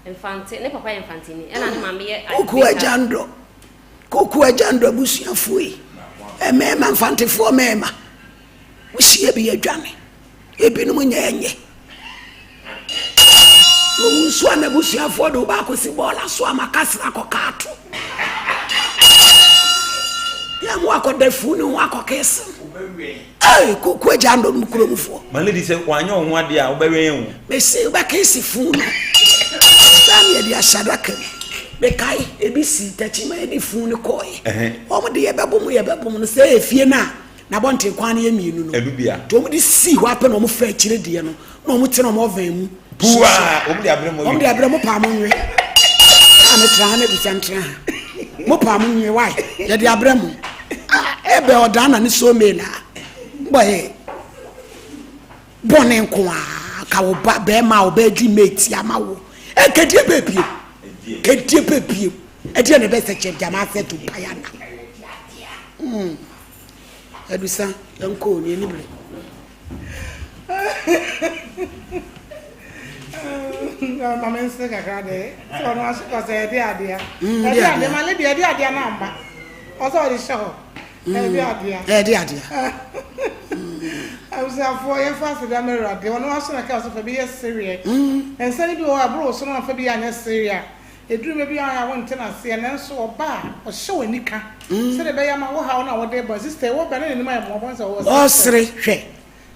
Mfante ne papa yɛ Mfanteni ɛna ne maame yɛ Koku Agyandɔ Koku Agyandɔ abusuafoɔ yi mmarima Mfantefoɔ mmarima wohyia bi adwane ebinom nyɛ ɛnyɛ owu nso a n'abusuafoɔ de wo baakɔsi bɔɔla so ama kasra akɔka ato yɛ mo akɔda fu ne ho akɔka ese ee koko agya ndɔ no kuromfoɔ. Ma lady sɛ wanyɛ wo ho adeɛ a wobɛwɛn o. Mese wobɛka ese fun no saa ne yɛde ahyɛ adaka mu mekae ebi si tɛkyima yɛde fun no kɔɔɛ wɔn de yɛbɛbom yɛbɛbom no sɛ efie no a N'abɔnten kwan no yɛ mmienu no. Ɛno bi a. Nti wɔn de sii hɔ ara pɛ na wɔn faa akyire deɛ no na wɔn te na wɔn ɔvɛn mu. Puu a wɔn de abrɛ mo. Wɔn de abrɛ mo paa mo nwe. A me tra ha na bisa ntra ha. Mo paa mo nwe why? Yɛde abrɛ mo. Ɛbɛ ɔdan na ne so mail a. Bɔ yɛ. Bɔne nko a ka wo ba bɛrima a ɔbɛgye di mate ama wo. Ɛkɛdeɛ bɛbie. Kɛdeɛ bɛbie. Ɛdeɛ na ɛbɛsɛ kyɛ gyama asɛ to payana. Mm. Adusa, yɛnkɔ o, ne ani bere. Ma me nse kakra de sɛ ɔno aso kɔ sɛ ɛde adeɛ ɛde adeɛ ma lady ɛde adeɛ na amba ɔsɛ ɔde hyɛ hɔ ɛde adeɛ ɛde adeɛ abusuafoɔ yɛfa aseda ma awurade ɔno aso na ka ɔsɛ fa bi yɛ sereɛ nsa no bi wɔ hɔ a boro so no amfa bi anyɛ sereɛ a ɛduru baabi a ɔyɛ a wonte no aseɛ nanso ɔba a ɔhyɛ wɔ anika sɛdeɛ ɛbɛyɛ ama wo haw no a wɔde ba sister ɛwɔ ba ne n'anim ayɛ mmɔbɔ sɛ ɔsere hwɛ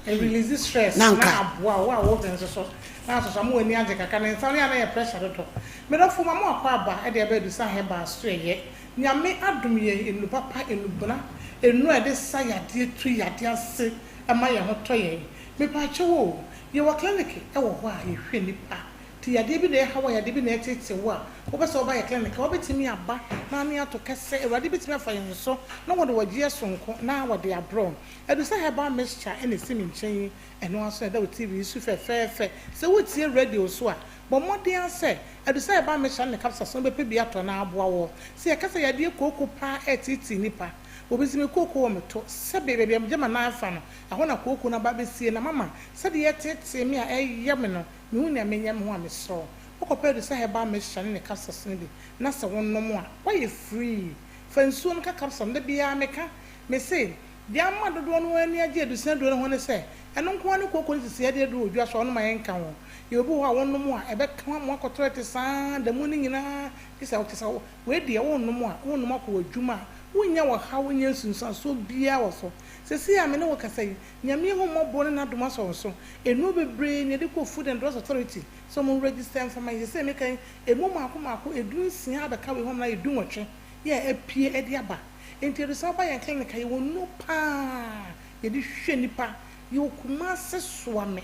Ɛrelease stress Na na anka. aboa wo a wodwen nso so na nso so ama w'ani agye kakra na nsa no yɛ a na ɛyɛ pressure dodo. Me dɔfo ma mo akɔ aba de aba Adusa Herbal so ɛyɛ. Nyame adom yɛn nnuru papa, nnubena, nnuru a yɛde sa yadeɛ tu yadeɛ ase ma yɛn ho tɔ yɛn. Mepaakyɛw o, yɛwɔ clinic wɔ hɔ a yɛhwɛ nnipa nti yadeɛ bi na ɛha wo a yadeɛ bi na ɛreteetee wo a wopɛ sɛ woba yɛ clinic a wobɛtumi aba na ano ato kɛsɛ Awurade bɛtumi afa yɛn so na wɔde wɔgyeɛ sononko na wɔde abrɛ wo. Adusa herbal mixture na ɛsi me nkyɛn yi, ɛno ara nso na ɛda wo TV yi so fɛfɛɛfɛ. Sɛ woretie radio nso a, bɔ mmɔden ara sɛ Adusa herbal mixture ne ne capsules no wobɛpɛ bi atɔ na aboa wo. Sɛ yɛka sɛ yadeɛ kooko paa ɛreteetee nnipa, obi se me kooko wɔ me to, sɛbe baabi a megya m'anan afa no, ɛhɔ na kooko no aba abɛsie na mama sɛdeɛ ɛreteetee me a ɛreyɛ me no, mehu nea menyɛ me ho a mesrɛ wo, wokɔpɛ Adusa herbal mixture ne ne capsules no bi na sɛ wonom a, woayɛ free. Fa nsuo no ka capsule no, da biara meka, mese, Deɛ ama dodoɔ no ara ani agye adusua aduro no ho ne sɛ, ɛno nko ara ne kooko ne sisiadeɛ aduro wɔ dwa so a wɔnom a ɛnka ho. Yɛwɔ bi wɔ hɔ a wonom a, ɛbɛka wo ama woakɔ tɔlɛte saa ara da mu no nyinaa gye sɛ wote sɛ wei deɛ worenom a, worenom akɔ w'adwuma a, wonnya ɔhaw nnya nsunsuansoɔ biara wɔ so. Seesei a me ne wo rekasa yi, Nyame ahummɔborɔ ne n'adom asɔ wo so. Nnuro bebree na yɛde kɔɔ Food and Drugs Authority sɛ wɔn register mfa ma yɛn. Seesei meka yi, ɛmu mmaako mmaako 16 abɛka wei ho ama no ayɛ dunwɔtwe yɛ a apue de aba. Enti yɛde san ba yɛn clinic a, yɛwɔ nnuro paa yɛde hwɛ nnipa. Yɛwɔ Kumasi Soame,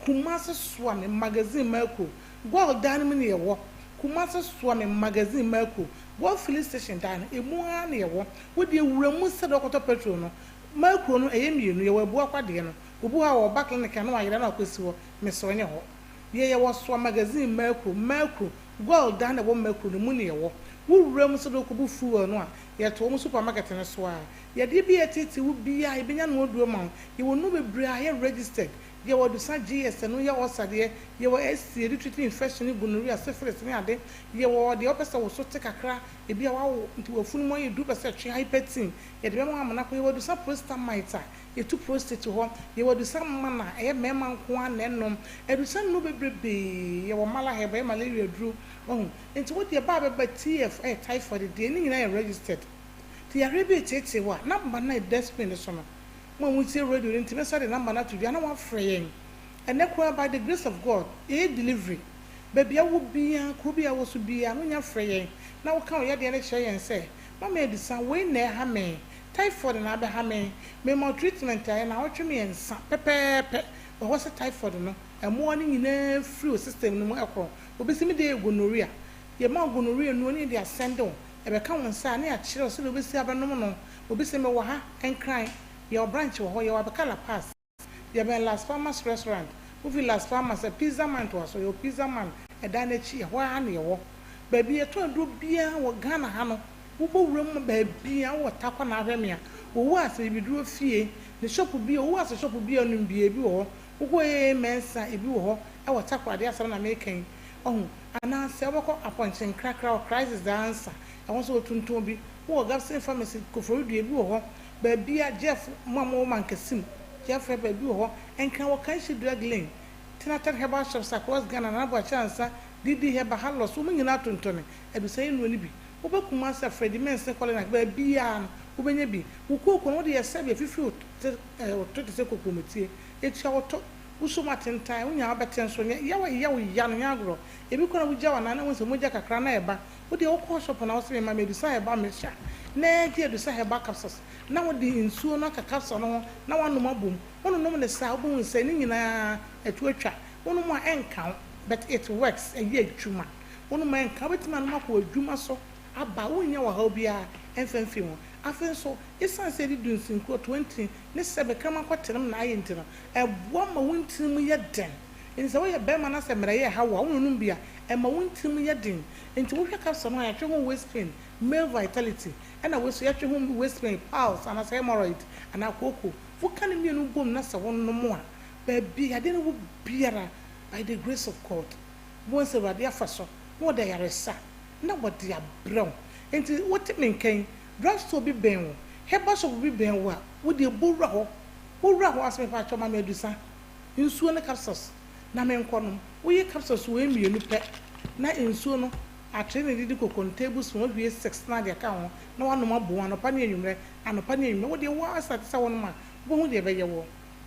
Kumasi Soame Magazine Mercury, Goil dan no mu na yɛwɔ. Kumasi Soame Magazine Mercury, Goil filling station dan no, ɛmu ara na yɛwɔ. Wo deɛ wura mu sɛdeɛ wokɔtɔ petrol no, Mercury no ɛyɛ mmienu, yɛwɔ Abuakwa deɛ no. Obi wɔ hɔ a ɔba clinic a na wayera na wakɔsi hɔ, mesrɛ wo nyɛ hɔ. Deɛ yɛwɔ Soa Magazine Mercury, Mercury, Goil dan na ɛwɔ Mercury no mu na yɛwɔ. Wo wura mu sɛdeɛ wokɔbu fuel no a, Yɛto wɔn supermarket no so ara. Yadeɛ bi a ɛteetee wo biara, yɛbɛnya ano aduro ama wo. Yɛwɔ nnuro bebree a ɛyɛ registered. Yɛwɔ Adusa GS, ɛno yɛ ulcer deɛ. Yɛwɔ ST, yɛde treat infection ne gonorrhea, syphilis ne ade. Yɛwɔ deɛ wopɛ sɛ wo so te kakra, ebi a woawo nti w'afunu mu ayɛ duru wopɛ sɛ ɛtwe, hypertension, yɛde bɛma wo ama no akɔ. Yɛwɔ Adusa prostamite a yɛtu prostate hɔ. Yɛwɔ Adusa mana, ɛyɛ mmarima nko ara na ɛnom. Adusa nnuro bebrebee, yɛwɔ Malaheb, ɛyɛ malaria aduro. Wahu? Nti wo deɛ ba a bɛba TF ɛyɛ typhoid deɛ ne nyinaa yɛ registered. Nti yareɛ bi reteetee wo a, number no a ɛda screen no so no, mo a motie radio no nti mɛsan de number no ato dwa na woafrɛ yɛn. Ɛnnɛ koraa by the grace of God yɛyɛ delivery. Baabi a wowɔ biara, kuro bi a wowɔ so biara no wonya frɛ yɛn na woka wo yadeɛ no kyerɛ yɛn sɛ, Mama Adisa wei na ɛha me, typhoid na abɛha me, mema wo treatment a ɛyɛ naawɔtwe mmiɛnsa pɛpɛɛpɛ wɔ hɔ sɛ typhoid no mmoa no nyinaa firi wo system no mu kɔ. Obi se me deɛ yɛ gonorrhea. Yɛma wo gonorrhea nnuro ne yɛde asɛnde wo. Ɛbɛka wo nsa a ne yɛakyerɛ wo sɛdeɛ wobɛsi abɛnom no. Obi se mewɔ ha, Nkran. Yɛwɔ branch wɔ hɔ. Yɛwɔ Abeka La Paz. Yɛbɛn Las Palmas Restaurant. Wofi Las Palmas a, Pizza Man toa so. Yɛwɔ Pizza Man ɛdan no akyi. Ɛhɔ ara na yɛwɔ. Baabi yɛtɔn aduro biara wɔ Ghana ha no, wobɔ wura mu baabiara, wowɔ Tarkwa na ahwɛ me a, Owu Ase Bibiduro Fie, ne shop bi, Owu Ase shop bi a wonim biara, ebi wɔ hɔ. Wokɔ AA Mensah, ebi wɔ hɔ. Ɛwɔ Takoradi asɛm na meka yi, wahu, anaasɛ wobɛkɔ Apɔnkye Nkrakra wɔ Crisis The Answer, ɛhɔ nso wɔtontɔn bi, wowɔ Gabson Pharmacy, Koforidua, ebi wɔ hɔ, baabia, Jeff, mo a mowɔ Mankasim, Jeff Herbal, ebi wɔ hɔ, Nkran wɔ Kanshi Drug Lane, Tinated Herbal Shops across Ghana, Nana Boakye Ansah, DD Herbal, Halos, wɔn nyinaa tontɔne Adusa yi nnuro no bi. Wobɛ Kumasi a, Freddie Mensah, Kɔlenak, baabiara no, wobɛnya bi. Wo kooko no, wode yɛ sɛdeɛ fifiri wo te, eh, wo to te sɛ kokuromtie, etua wo to. Wosɔ mu atentan, wonya a wobɛte nso nyɛ yaw a ɛyɛ wo ya no nyɛ agorɔ. Ebi koraa na wogya w'anan na wohu sɛ mogya kakra na ɛba. Wo deɛ wokɔɔ shop na wose mema me Adusa herbal mixture na gye Adusa herbal capsules na wode nsuo no aka capsule no ho na woanom abom. Wononom no saa a wobɛhu sɛ ne nyinaa ɛto atwa. Wonom a ɛnka wo but it works, ɛyɛ adwuma. Wonom a ɛnka wo, wobɛtumi anom akɔ w'adwuma so aba a wonnya ɔhaw biara ɛmfa mfiri ho. Afei nso esiane sɛ yɛde dunsinkuro, 20, ne sɛbe kraman kɔtenem na ayɛ nti no, Ɛboa ma wo ntini mu yɛ den. Enti sɛ woyɛ barima na sɛ mmerɛyɛ reha wo a, wononom bi a, ɛma wo ntini mu yɛ den. Enti wohwɛ capsule no a, yɛatwerɛ ho waist pain, male vitality. Ɛna wei nso yɛtwe ho waist pain, piles anaasɛ hemorrhoid anaa kooko. Woka ne mmienu bom na sɛ wonom a, baabi a yadeɛ no wɔ biara, by the grace of God, wobɛhu sɛ Awurade afa so na ɔde ayaresa na wɔde abrɛ wo. Enti wote me nka yi, drug store bi bɛn wo, herbal shop bi bɛn wo a, wo deɛ bɔ wura hɔ. Wowura hɔ a, sɛ mepakyɛw ma me adusa, nsuo ne capsules na menkɔ nom. Woyi capsules wei mmienu pɛ na nsuo no atere na ɛdidi koko no, table spoon, woahwie six na ade aka ho na woanom abom anɔpa ne anwummerɛ, anɔpa ne anwummerɛ. Wo deɛ wo ara starte sɛ wonom a, wobɛhu deɛ ɛbɛyɛ woɔ.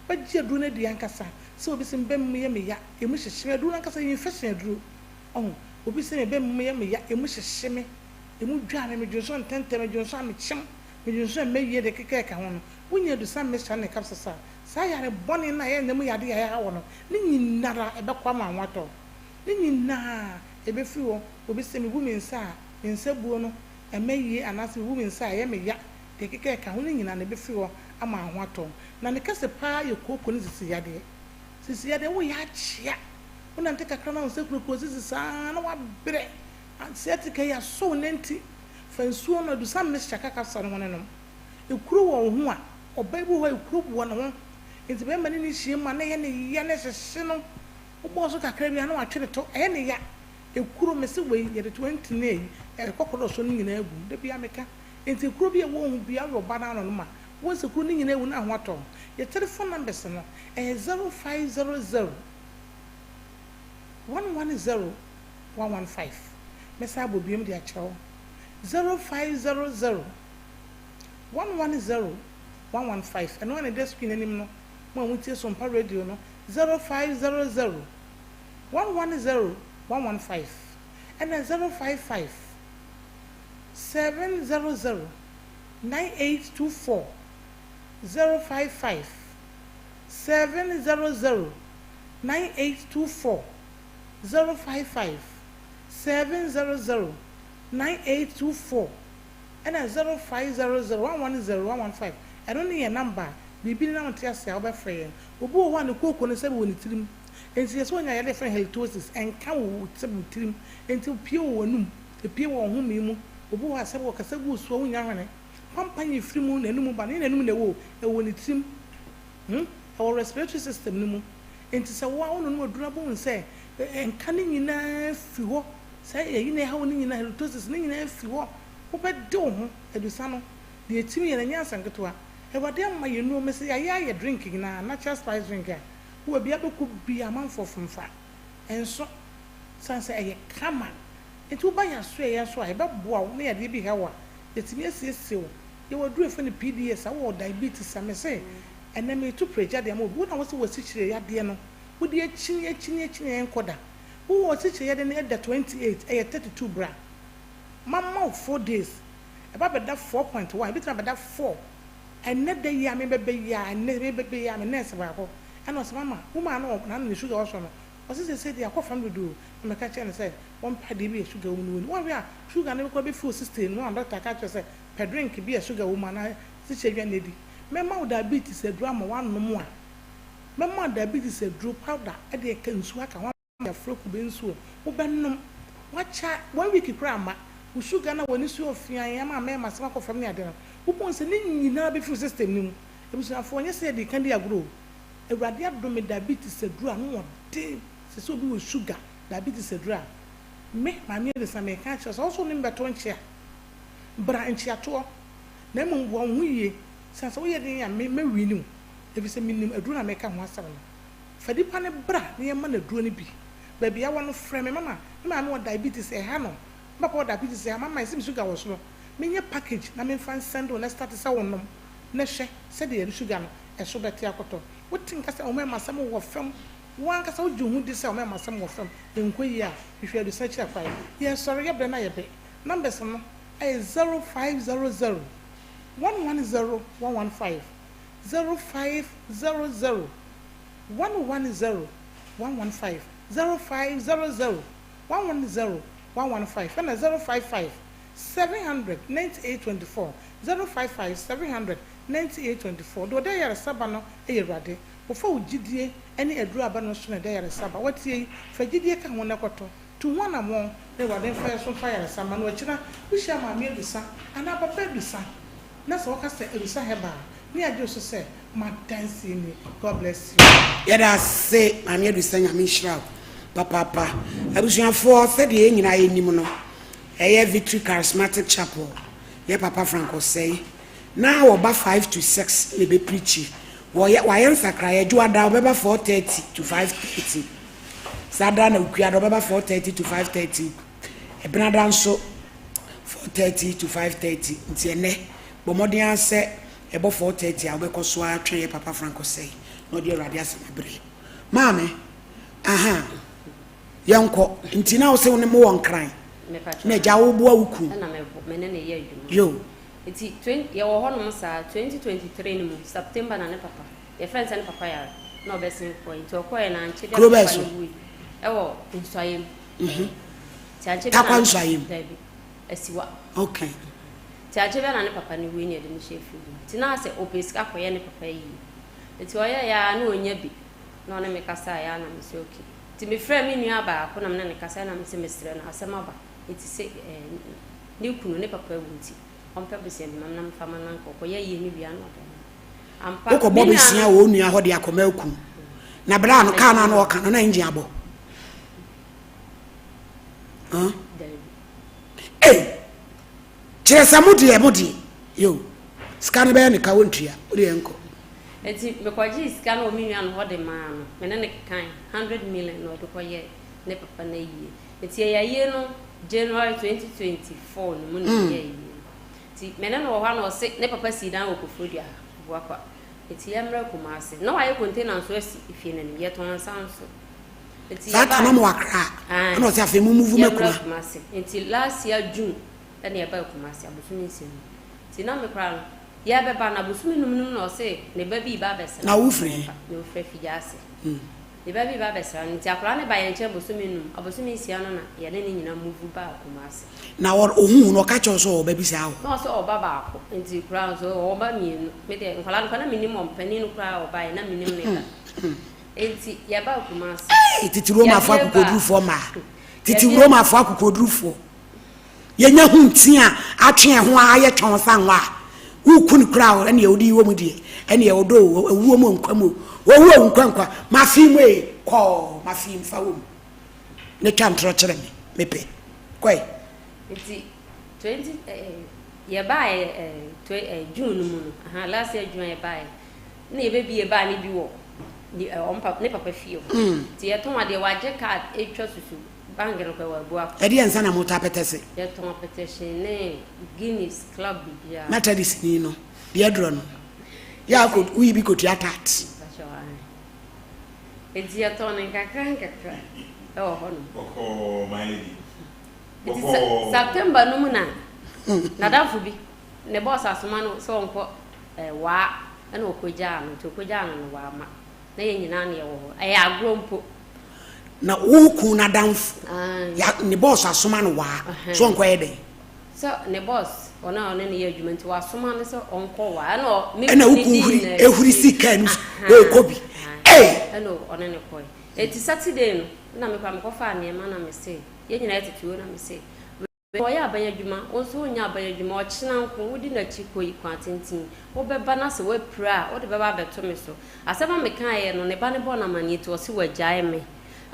Wobɛgye aduro no adi ankasa sɛ obi se me bɛ mu yɛ me ya, ɛmu hyehye me. Aduro no ankasa yɛ infection aduro. Ɔho, obi se me bɛ mu yɛ me ya, ɛmu hyehye me, ɛmu dwa me, medwonsɔ ntɛntɛm, medwonsɔ a mekyem, medwonsɔ a ɛmmɛ yie, deɛ ɛkeka ɛka ho no, wonya adusa mixture ne capsules a, saa yare bɔne no a ɛyɛ nna mu yadeɛ a ɛha wo no, ne nyinara ɛbɛkɔ ama wo ho atɔ wo. Ne nyinaa ɛbɛfiri hɔ. Obi se mebu me nsa a, me nsa buo no ɛmmɛ yie anaase mebu me nsa a ɛyɛ me ya, deɛ ɛkeka ɛka ho no nyinaa no ɛbɛfiri hɔ ama wo ho atɔ wo. Na ne kɛse paa yɛ kooko ne sisi yadeɛ. Sisi yadeɛ, woyɛ akyea. Wonante kakra na wo nsa kurakura sisi saa na woabrɛ. Sciatica yi asɔ wo nanti. Fa nsuo no, adusan mixture ka capsule no ho no nom. Ekuro wɔ wo ho a, ɔbaa bi wɔ hɔ a ekuro wɔ ne ho. Nti bɛrima ne no hyia mu a na ɛyɛ ne ya na ɛhyehye no. Wobɔɔ so kakra bi a na watwe ne to, ɛyɛ ne ya. Ekuro, mese wei yɛde 20 na ɛyi, ɛkɔkɔdɔ so no nyinaa gu mu. Da biara meka. Nti ekuro bi a ɛwɔ wo ho biara woyɛ ɔbaa na anonom a, wobɛhu sɛ kuro no nyinaa awu na ho atɔ wo. Yɛ telephone numbers no, ɛyɛ 0500. 110 115. Mɛsan abɔ biom de akyerɛ wo. 0500 110 115. Ɛno ara na ɛda screen anim no. Mo a motie Sompa Radio no, 0500 110 115. Ɛna 055 700 9824. 055 700 9824 055 700 9824 ɛna 0500 110 115 ɛno ne yɛn number a biribi ne na wonte ase a wobɛfrɛ yɛn. Obi wɔ hɔ a ne kooko no sɛbe wɔ ne tirim enti yɛsɛ onya yadeɛ yɛfrɛ no halitosis ɛnka wɔ wo sɛbe wo tirim enti epue wɔ w'anum epue wɔ wo homee mu obi wɔ hɔ a sɛbe ɔkasa gu wo so a wonnya hwene pampan yi firi mu n'anum ba no ɛnyɛ n'anum na ɛwɔ o ɛwɔ ne tirim. Hmm, ɛwɔ respiratory system no mu. Enti sɛ wo a wononom aduru na bohu sɛ nka no nyinaa fi hɔ, saa ɛyi na ɛhaw no nyinaa, halitosis no nyinaa fi hɔ, wobɛde wo ho adusa no. Deɛ ɛtumi yɛ no, ɛnyɛ asɛm ketewa. Awurade ama yɛn nnuro, mese yɛayɛ ayɛ drink nyinaa, natural spice drink a, wowɔ bia bɛkɔ bia amanfoɔ fomfa. Ɛnso, sane sɛ ɛyɛ kama. Enti woba yɛn asoɛeɛ nso a, yɛbɛboa wo na yadeɛ bi ha wo a, yɛtumi asiesie wo. Yɛwɔ aduru a yɛfrɛ no PDS a wowɔ diabetes a mese ɛnɛ mereto pragya de ama obi. Wo na wose w'asikyire yadeɛ no wode akyini akyini akyini a ɛnkɔ da. Wowɔ asikyire yadeɛ no ɛda 28 ɛyɛ 32 bra. Mama wo 4 days ɛba bɛda 4.1 ɛbɛtumi abɛda 4. Ɛnɛ da yi a mebɛba yi a ɛnɛ mebɛba yi a me nurse baako ɛna ɔse mama wo maa no na ne sugar wɔ soro no ɔse seesei deɛ akɔ fam dodo o na meka kyerɛɛ no sɛ wɔmpɛ adeɛ bi a sugar wɔ mu no wɔnni. Woanhwɛ a sugar no koraa bɛfi wo system no mu ama doctor aka akyerɛ wo sɛ Pɛ drink bi a sugar wɔ mu anaa asikyire aduane na di. Mɛma wo diabetes aduro ama woanom a, mɛma wo diabetes aduro powder de aka nsuo aka ho ama yɛafrɛ kube nsuo. Wobɛnom. Wakyɛ one week koraa amma wo sugar no a w'ani so yɛ ɔfeann ama mmarima asɛm akɔ fam ne ade no, wobɛhu sɛ ne nyinaa bɛfiri wo system no mu. Abusuafoɔ, ɛnyɛ sɛ yɛde ka di agorɔ o. Awurade adom me diabetes aduro a ano ɔden. Sɛ sɛ obi wɔ sugar, diabetes aduro a, me, Maame Elisa, meka akyerɛ wo sɛ wo nso wo ne me bɛto nkyea. Bra nkyeatoɔ, na mmom boa wo ho yie, sane sɛ woyɛ den a, me, mɛwini wo, ɛfiri sɛ menim aduro no a mereka ho asɛm no. Fa nipa no bra na yɛmma no aduro no bi. Baabi a wɔ no, frɛ me, Mama, me maame wɔ diabetes, ɛha no, me papa wɔ diabetes, ɛha, mama, ɛsɛ me sugar wɔ soro. Menyɛ package na memfa nsɛnde wo na starte sɛ wonom na hwɛ sɛdeɛ yɛn sugar no, ɛso bɛte akɔtɔ. Wote nka sɛ wo mmarima asɛm wɔ fam, wo ankasa wogye wo ho di sɛ wo mmarima asɛm wɔ fam, ɛnkɔ yie a, hwehwɛ adusa akyiri akwan. Yɛresɔre, yɛbrɛ no ayɛ bɛ. Numbers no yɛ 0500 110 115, 0500 110 115, 0500 110 115 ɛna 055 700 98 24, 055 700 98 24. Deɛ ɔde ayaresa ba no yɛ Awurade. Wofa wo gyidie ne aduro aba no so na ɛde ayaresa ba. Woatie yi, fa gyidie ka ho na kɔtɔ. Tu ho anammɔn na Awurade mfa yɛn so mfa ayaresa mma na ɔkyena wohyia Maame Adusa anaa Papa Adusa na sɛ wɔka sɛ Adusa Herbal a ne yɛagye wo so sɛ m'adanseɛ nie. God bless you. Yɛda ase Maame Adusa Nyame nhyira wo papaapa. Abusuafoɔ sɛdeɛ yɛn nyinaa yɛnim no ɛyɛ Victory Charismatic Chapel yɛ Papa Frank Osei na wɔba 5 to 6 na ɛbɛ preachi wɔyɛ wayɛ nsakraeɛ Dwoada ɔbɛba 4:30 to 5:30 Saa da na Okuada ɔbɛba 4:30 to 5:30, Ɛbenada nso 4:30 to 5:30. Nti ɛnnɛ, bɔ mmɔden ara sɛ ɛbɔ 4:30 a wobɛkɔ so ara atwɛn yɛ Papa Frank Osei na ɔde Awurade asɛm abrɛ yɛn. Maame, aha, yɛnkɔ. Nti na wo se wo ne mo wɔ Nkran na agya woboa wo kunu? Ɛna me ne no yɛ adwuma. Yo. Nti yɛwɔ hɔnom saa, 2023 no mu, September na ne papa Yɛfrɛ no sɛ ne papa yare na ɔbɛsen kɔe nti ɔkɔeɛ no ankye da Kuro ne bɛn papa so? no wui ɛwɔ Nsuaem. Mhm. Nti ankye da Tarkwa na ne Nsuaem. Daabi, Asiwa. Okay. Nti ankye da na ne papa no wui na yɛde no hyɛɛ fridge mu. Nti na asɛ ɔpɛ sika kɔyɛ ne papa yie. Nti ɔyɛeɛ ara na ɔnya bi na ɔne me kasaeɛ ara na mese okay. Nti mefrɛɛ me nua baako na me ne no kasaeɛ na mese mesrɛ no asɛm aba nti se eh, ne kunu ne papa awu nti ɔmpɛ bosea bi ma me na memfa ma no anka ɔkɔyɛ yie no wie a na ɔde ama me. Wokɔbɔ bosea wɔ wo nua hɔ de akɔma aku. Na berɛ a no kaa no a na ɔka no na engine abɔ. Huh? Ei! Kyerɛ sɛ mo deɛ mo deɛ yo sika no bɛyɛ ne ka wontua wo deɛ nkɔ. Nti mekɔgyee sika no wɔ me nua no hɔ de maa no me ne no kekae hundred million na ɔde kɔyɛɛ ne papa no ayie nti yɛyɛ ayie no January 2024 no mu na yɛyɛɛ ayie no. Nti me ne no wɔ hɔ a na ɔse ne papa sii dan wɔ Koforidua ha, Abuakwa. Nti yɛmmra Kumasi. Na wayɛ container nso asi efie no anim. Yɛtɔn nsa nso. Nti Saa ta na yɛbae. ɔmo wɔ Accra. Ae. Ɛna ɔse afei mo move ma Yɛmmra Kuma. Kumasi. Nti last year June ɛna yɛbaa Kumasi, abosome nsia mu. Nti na me koraa no, yɛrebɛba no abosome num no mu na ɔse ne ba bi reba abɛsra Na no. wofiri he? Mefiri Afigyase. Ne ba bi ba bɛsra no, nti akwadaa no baa yɛn nkyɛn bosome num, abosome nsia no na yɛne no nyinaa move baa Kumasi. Na ɔ, ohuu wo no, ɔka kyerɛɛ wo sɛ ɔwɔ ba bi saa wɔ? Na ɔse ɔwɔ ba baako, nti koraa nso ɔwɔ ba mmienu. Me deɛ nkwadaa no koraa na mennim wɔn, panin no koraa ɔbaeɛ na mennim ne da. Nti yɛbaa Kumasi. Ei, tete Romafoɔ Yɛbie baa, akokoɔdurufoɔ mmaa, tete yɛbie. Romafoɔ akokoɔdurufoɔ. Yɛnya hu nti a atwe ɛho a ayɛ twɔn sa nwa a, woku no koraa o, ɛneɛ wode yi wɔ mu deɛ, ɛneɛ ɔdɔ o, owuo mu o, nkwa mu o, owu o, nkwa nkwa, mafe mu ee, kɔɔ, mafe mu, fa wɔ mu, ne twa ntorɔ kyerɛ me, mepɛ, kɔe. Nti 20 eh, yɛbaeɛ eh, twe, eh, June no mu no, aha, last year June a yɛbaeɛ, na yɛbɛbie baa no bi wɔ ne, eh, ɔmo papa, ne papa fie hɔ. Nti yɛtɔn adeɛ, wagye card ɛtwa susu Bank no kɔ ɛwɔ Abuakwa. Ɛdeɛn nsa na motɔ apɛtɛse? Yɛtɔn apɛtɛhye ne Guinness, club biribiara. Methodist ni no, deɛ aduro no, yɛ a wokɔ woyi bi kɔtua tax. Mpakyɛw ae. Enti yɛtɔn no nkakra nkakra ɛwɔ hɔ nom. Bɔkɔɔ my lady. Nti Bɔkɔɔ. September no mu na nadamfo bi ne boss asoma no sɛ ɔnkɔ eh, waa ɛna ɔkɔgyaa no nti ɔkɔgyaa no no wamma. Na yɛn nyinaa na yɛwɔ hɔ. Ɛyɛ agorɔ mpo. Na wo kun n'adamfo, ya ne bɔs asoma no waa sɛ ɔnkɔyɛ dɛn? Sɛ ne bɔs, ɔno a ɔne no yɛ adwuma nti wasoma no sɛ ɔnkɔ waa. Ɛna ɔ, me Ɛna kunu wo no kun dii huri, n'akyi. ehuri si kaa no mu sɛ Ahaa, ɔrekɔ bi. ae. Ei! Ɛna ɔne no kɔe. Enti Saturday no, ɛna me koraa mekɔfaa nneɛma na mese, yɛn nyinaa yɛtete hɔ na mese, Ɔyɛ aban adwuma, wo nso wonyɛ aban adwuma, ɔkyena nko, wodi n'akyi kɔ yi kwan tenten, wobɛba na sɛ woapira a, wode bɛba abɛto me so. Asɛm a mekaeɛ no, ne ba no bɔɔ no amanneɛ nti ɔse wagyae me.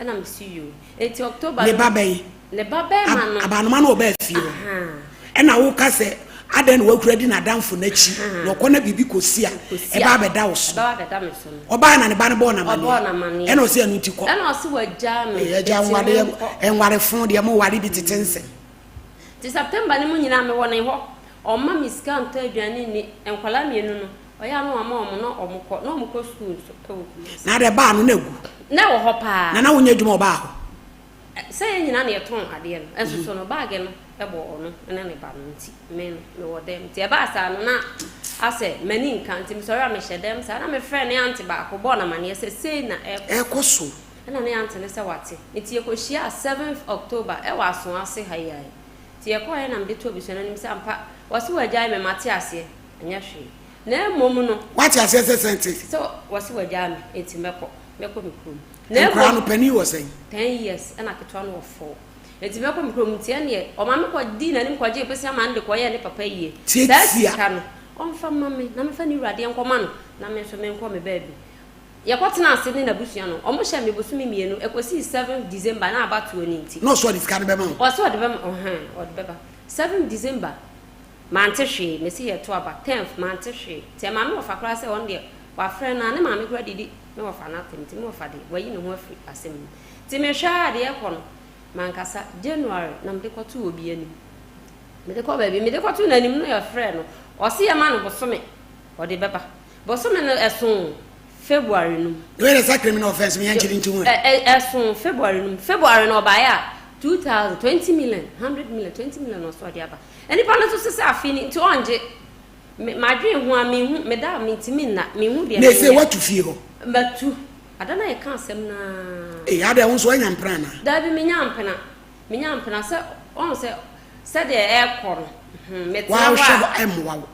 Ɛna mese yoo. Enti October Ne no, ba bɛn? Ne ba bɛrima no. Abanoma no ɔbaa fie hɔ. Ahaa. Ɛna woka sɛ adɛn na wakura di n'adamfo no akyi, na ɔkɔ na biribi kɔsi a, ɛba abɛda wo so. Ɛbɛba abɛda me so no. Ɔbaeɛ na ne ba no bɔɔ no Ɔbɔɔ no amanneɛ. amanneɛ. Ɛna ɔse ɛno nti kɔ. Ɛna ɔse wagyaa me. Ee, agya Nti nwadeɛ, menkɔ. nwarefo deɛ mo ware bi tete nsɛm. Nti September no mu nyinaa mewɔ ne hɔ. Ɔmma me sika ntɔ aduane nni. Nkwadaa mmienu no, ɔyɛ a na wama wɔn na wɔkɔ. Na wɔkɔ sukuu nso wɔ Kumasi. Na adɛ baa no na agu? Na ɛwɔ hɔ paa. Na na wonyɛ adwuma wɔ baa hɔ? Sɛ yɛn nyinaa na yɛtɔn adeɛ no, nso so no, baage no bɔ ɔno ne ne ba no nti, me no, mewɔ dɛm. Nti ɛbaa saa no, na asɛ m'ani nka, nti mesɔre a mehyɛ dɛm saa. Na mefrɛɛ ne ante baako bɔɔ no amaneɛ sɛ sei na ɛrekɔ so. Ɛrekɔ so. Ɛna ne ante no sɛ wate. Nti yɛkɔhyiaa seventh October ɛwɔ Asoase ha yi ara. Nti yɛkɔeɛ na mede too abusua no anim sɛ ampa, wɔse wɔagyae me, mate aseɛ, ɛnyɛ hwee. Na mmom no. Woate aseɛ sɛ sɛn te? Sɛ wɔse wɔagyae me, nti mɛkɔ, mɛkɔ me kurom. Na Nkwadaa mmom. no, panin wɔ sɛn? Ten years, ɛna ketewa no wɔ four. Enti mɛkɔ me kurom. Nti ɛnneɛ, ɔma me kɔdii n'anim kɔgyee bosea maa no de kɔyɛɛ ne papa yie. Saa Tiatia. sika no, ɔmfa mma me na memfa ne wura deɛ nkɔma no na me nso menkɔ me baabi. Yɛkɔtenaa ase ne n'abusua no, wɔhyɛɛ me bosome mmienu, ɛkɔsii seventh December na abatoɔ no nti. Na ɔse ɔde sika no bɛma wo? Ɔse ɔde bɛma, ɔhɛn, ɔde bɛba. Seventh December, mante hwee, mese yɛto aba, tenth, mante hwee. Nti ɛmaa me wɔfa koraa sɛ ɔno deɛ, wafrɛ no a, ne maame koraa didi me wɔfa no atɛm, nti me wɔfa deɛ, wayi ne ho afiri asɛm no mu. Nti mehwɛ ara deɛ ɛrekɔ no, mankasa, January na mede kɔtoo obi anim. Mede kɔɔ baabi, mede kɔtoo n'anim no yɛfrɛɛ no, ɔse yɛma no bosome, ɔde bɛba. Bosome no ɛsoo February no mu. Wei de sɛ criminal offence mi yɛn nkyiri nti ho ɛ. Ɛsoo February no mu. February no ɔbaeɛ a, 2000, 20 million, 100 million, 20 million na ɔsɛ ɔde aba. Nnipa no nso se sɛ afe ni nti ɔngye. Me, madwen ho a menhu, meda a mentumi nna, menhu deɛ Na ese menyɛ. watu fie hɔ? Matu. Ada no a yɛka asɛm no ara. Ei, adɛn wo nso woanya mpena anaa? Daabi, menyaa mpena. Menya mpena sɛ wahu sɛ sɛdeɛ ɛrekɔ no hmm, metena hɔ a. Wahwɛ hɔ ɛmmoa wo.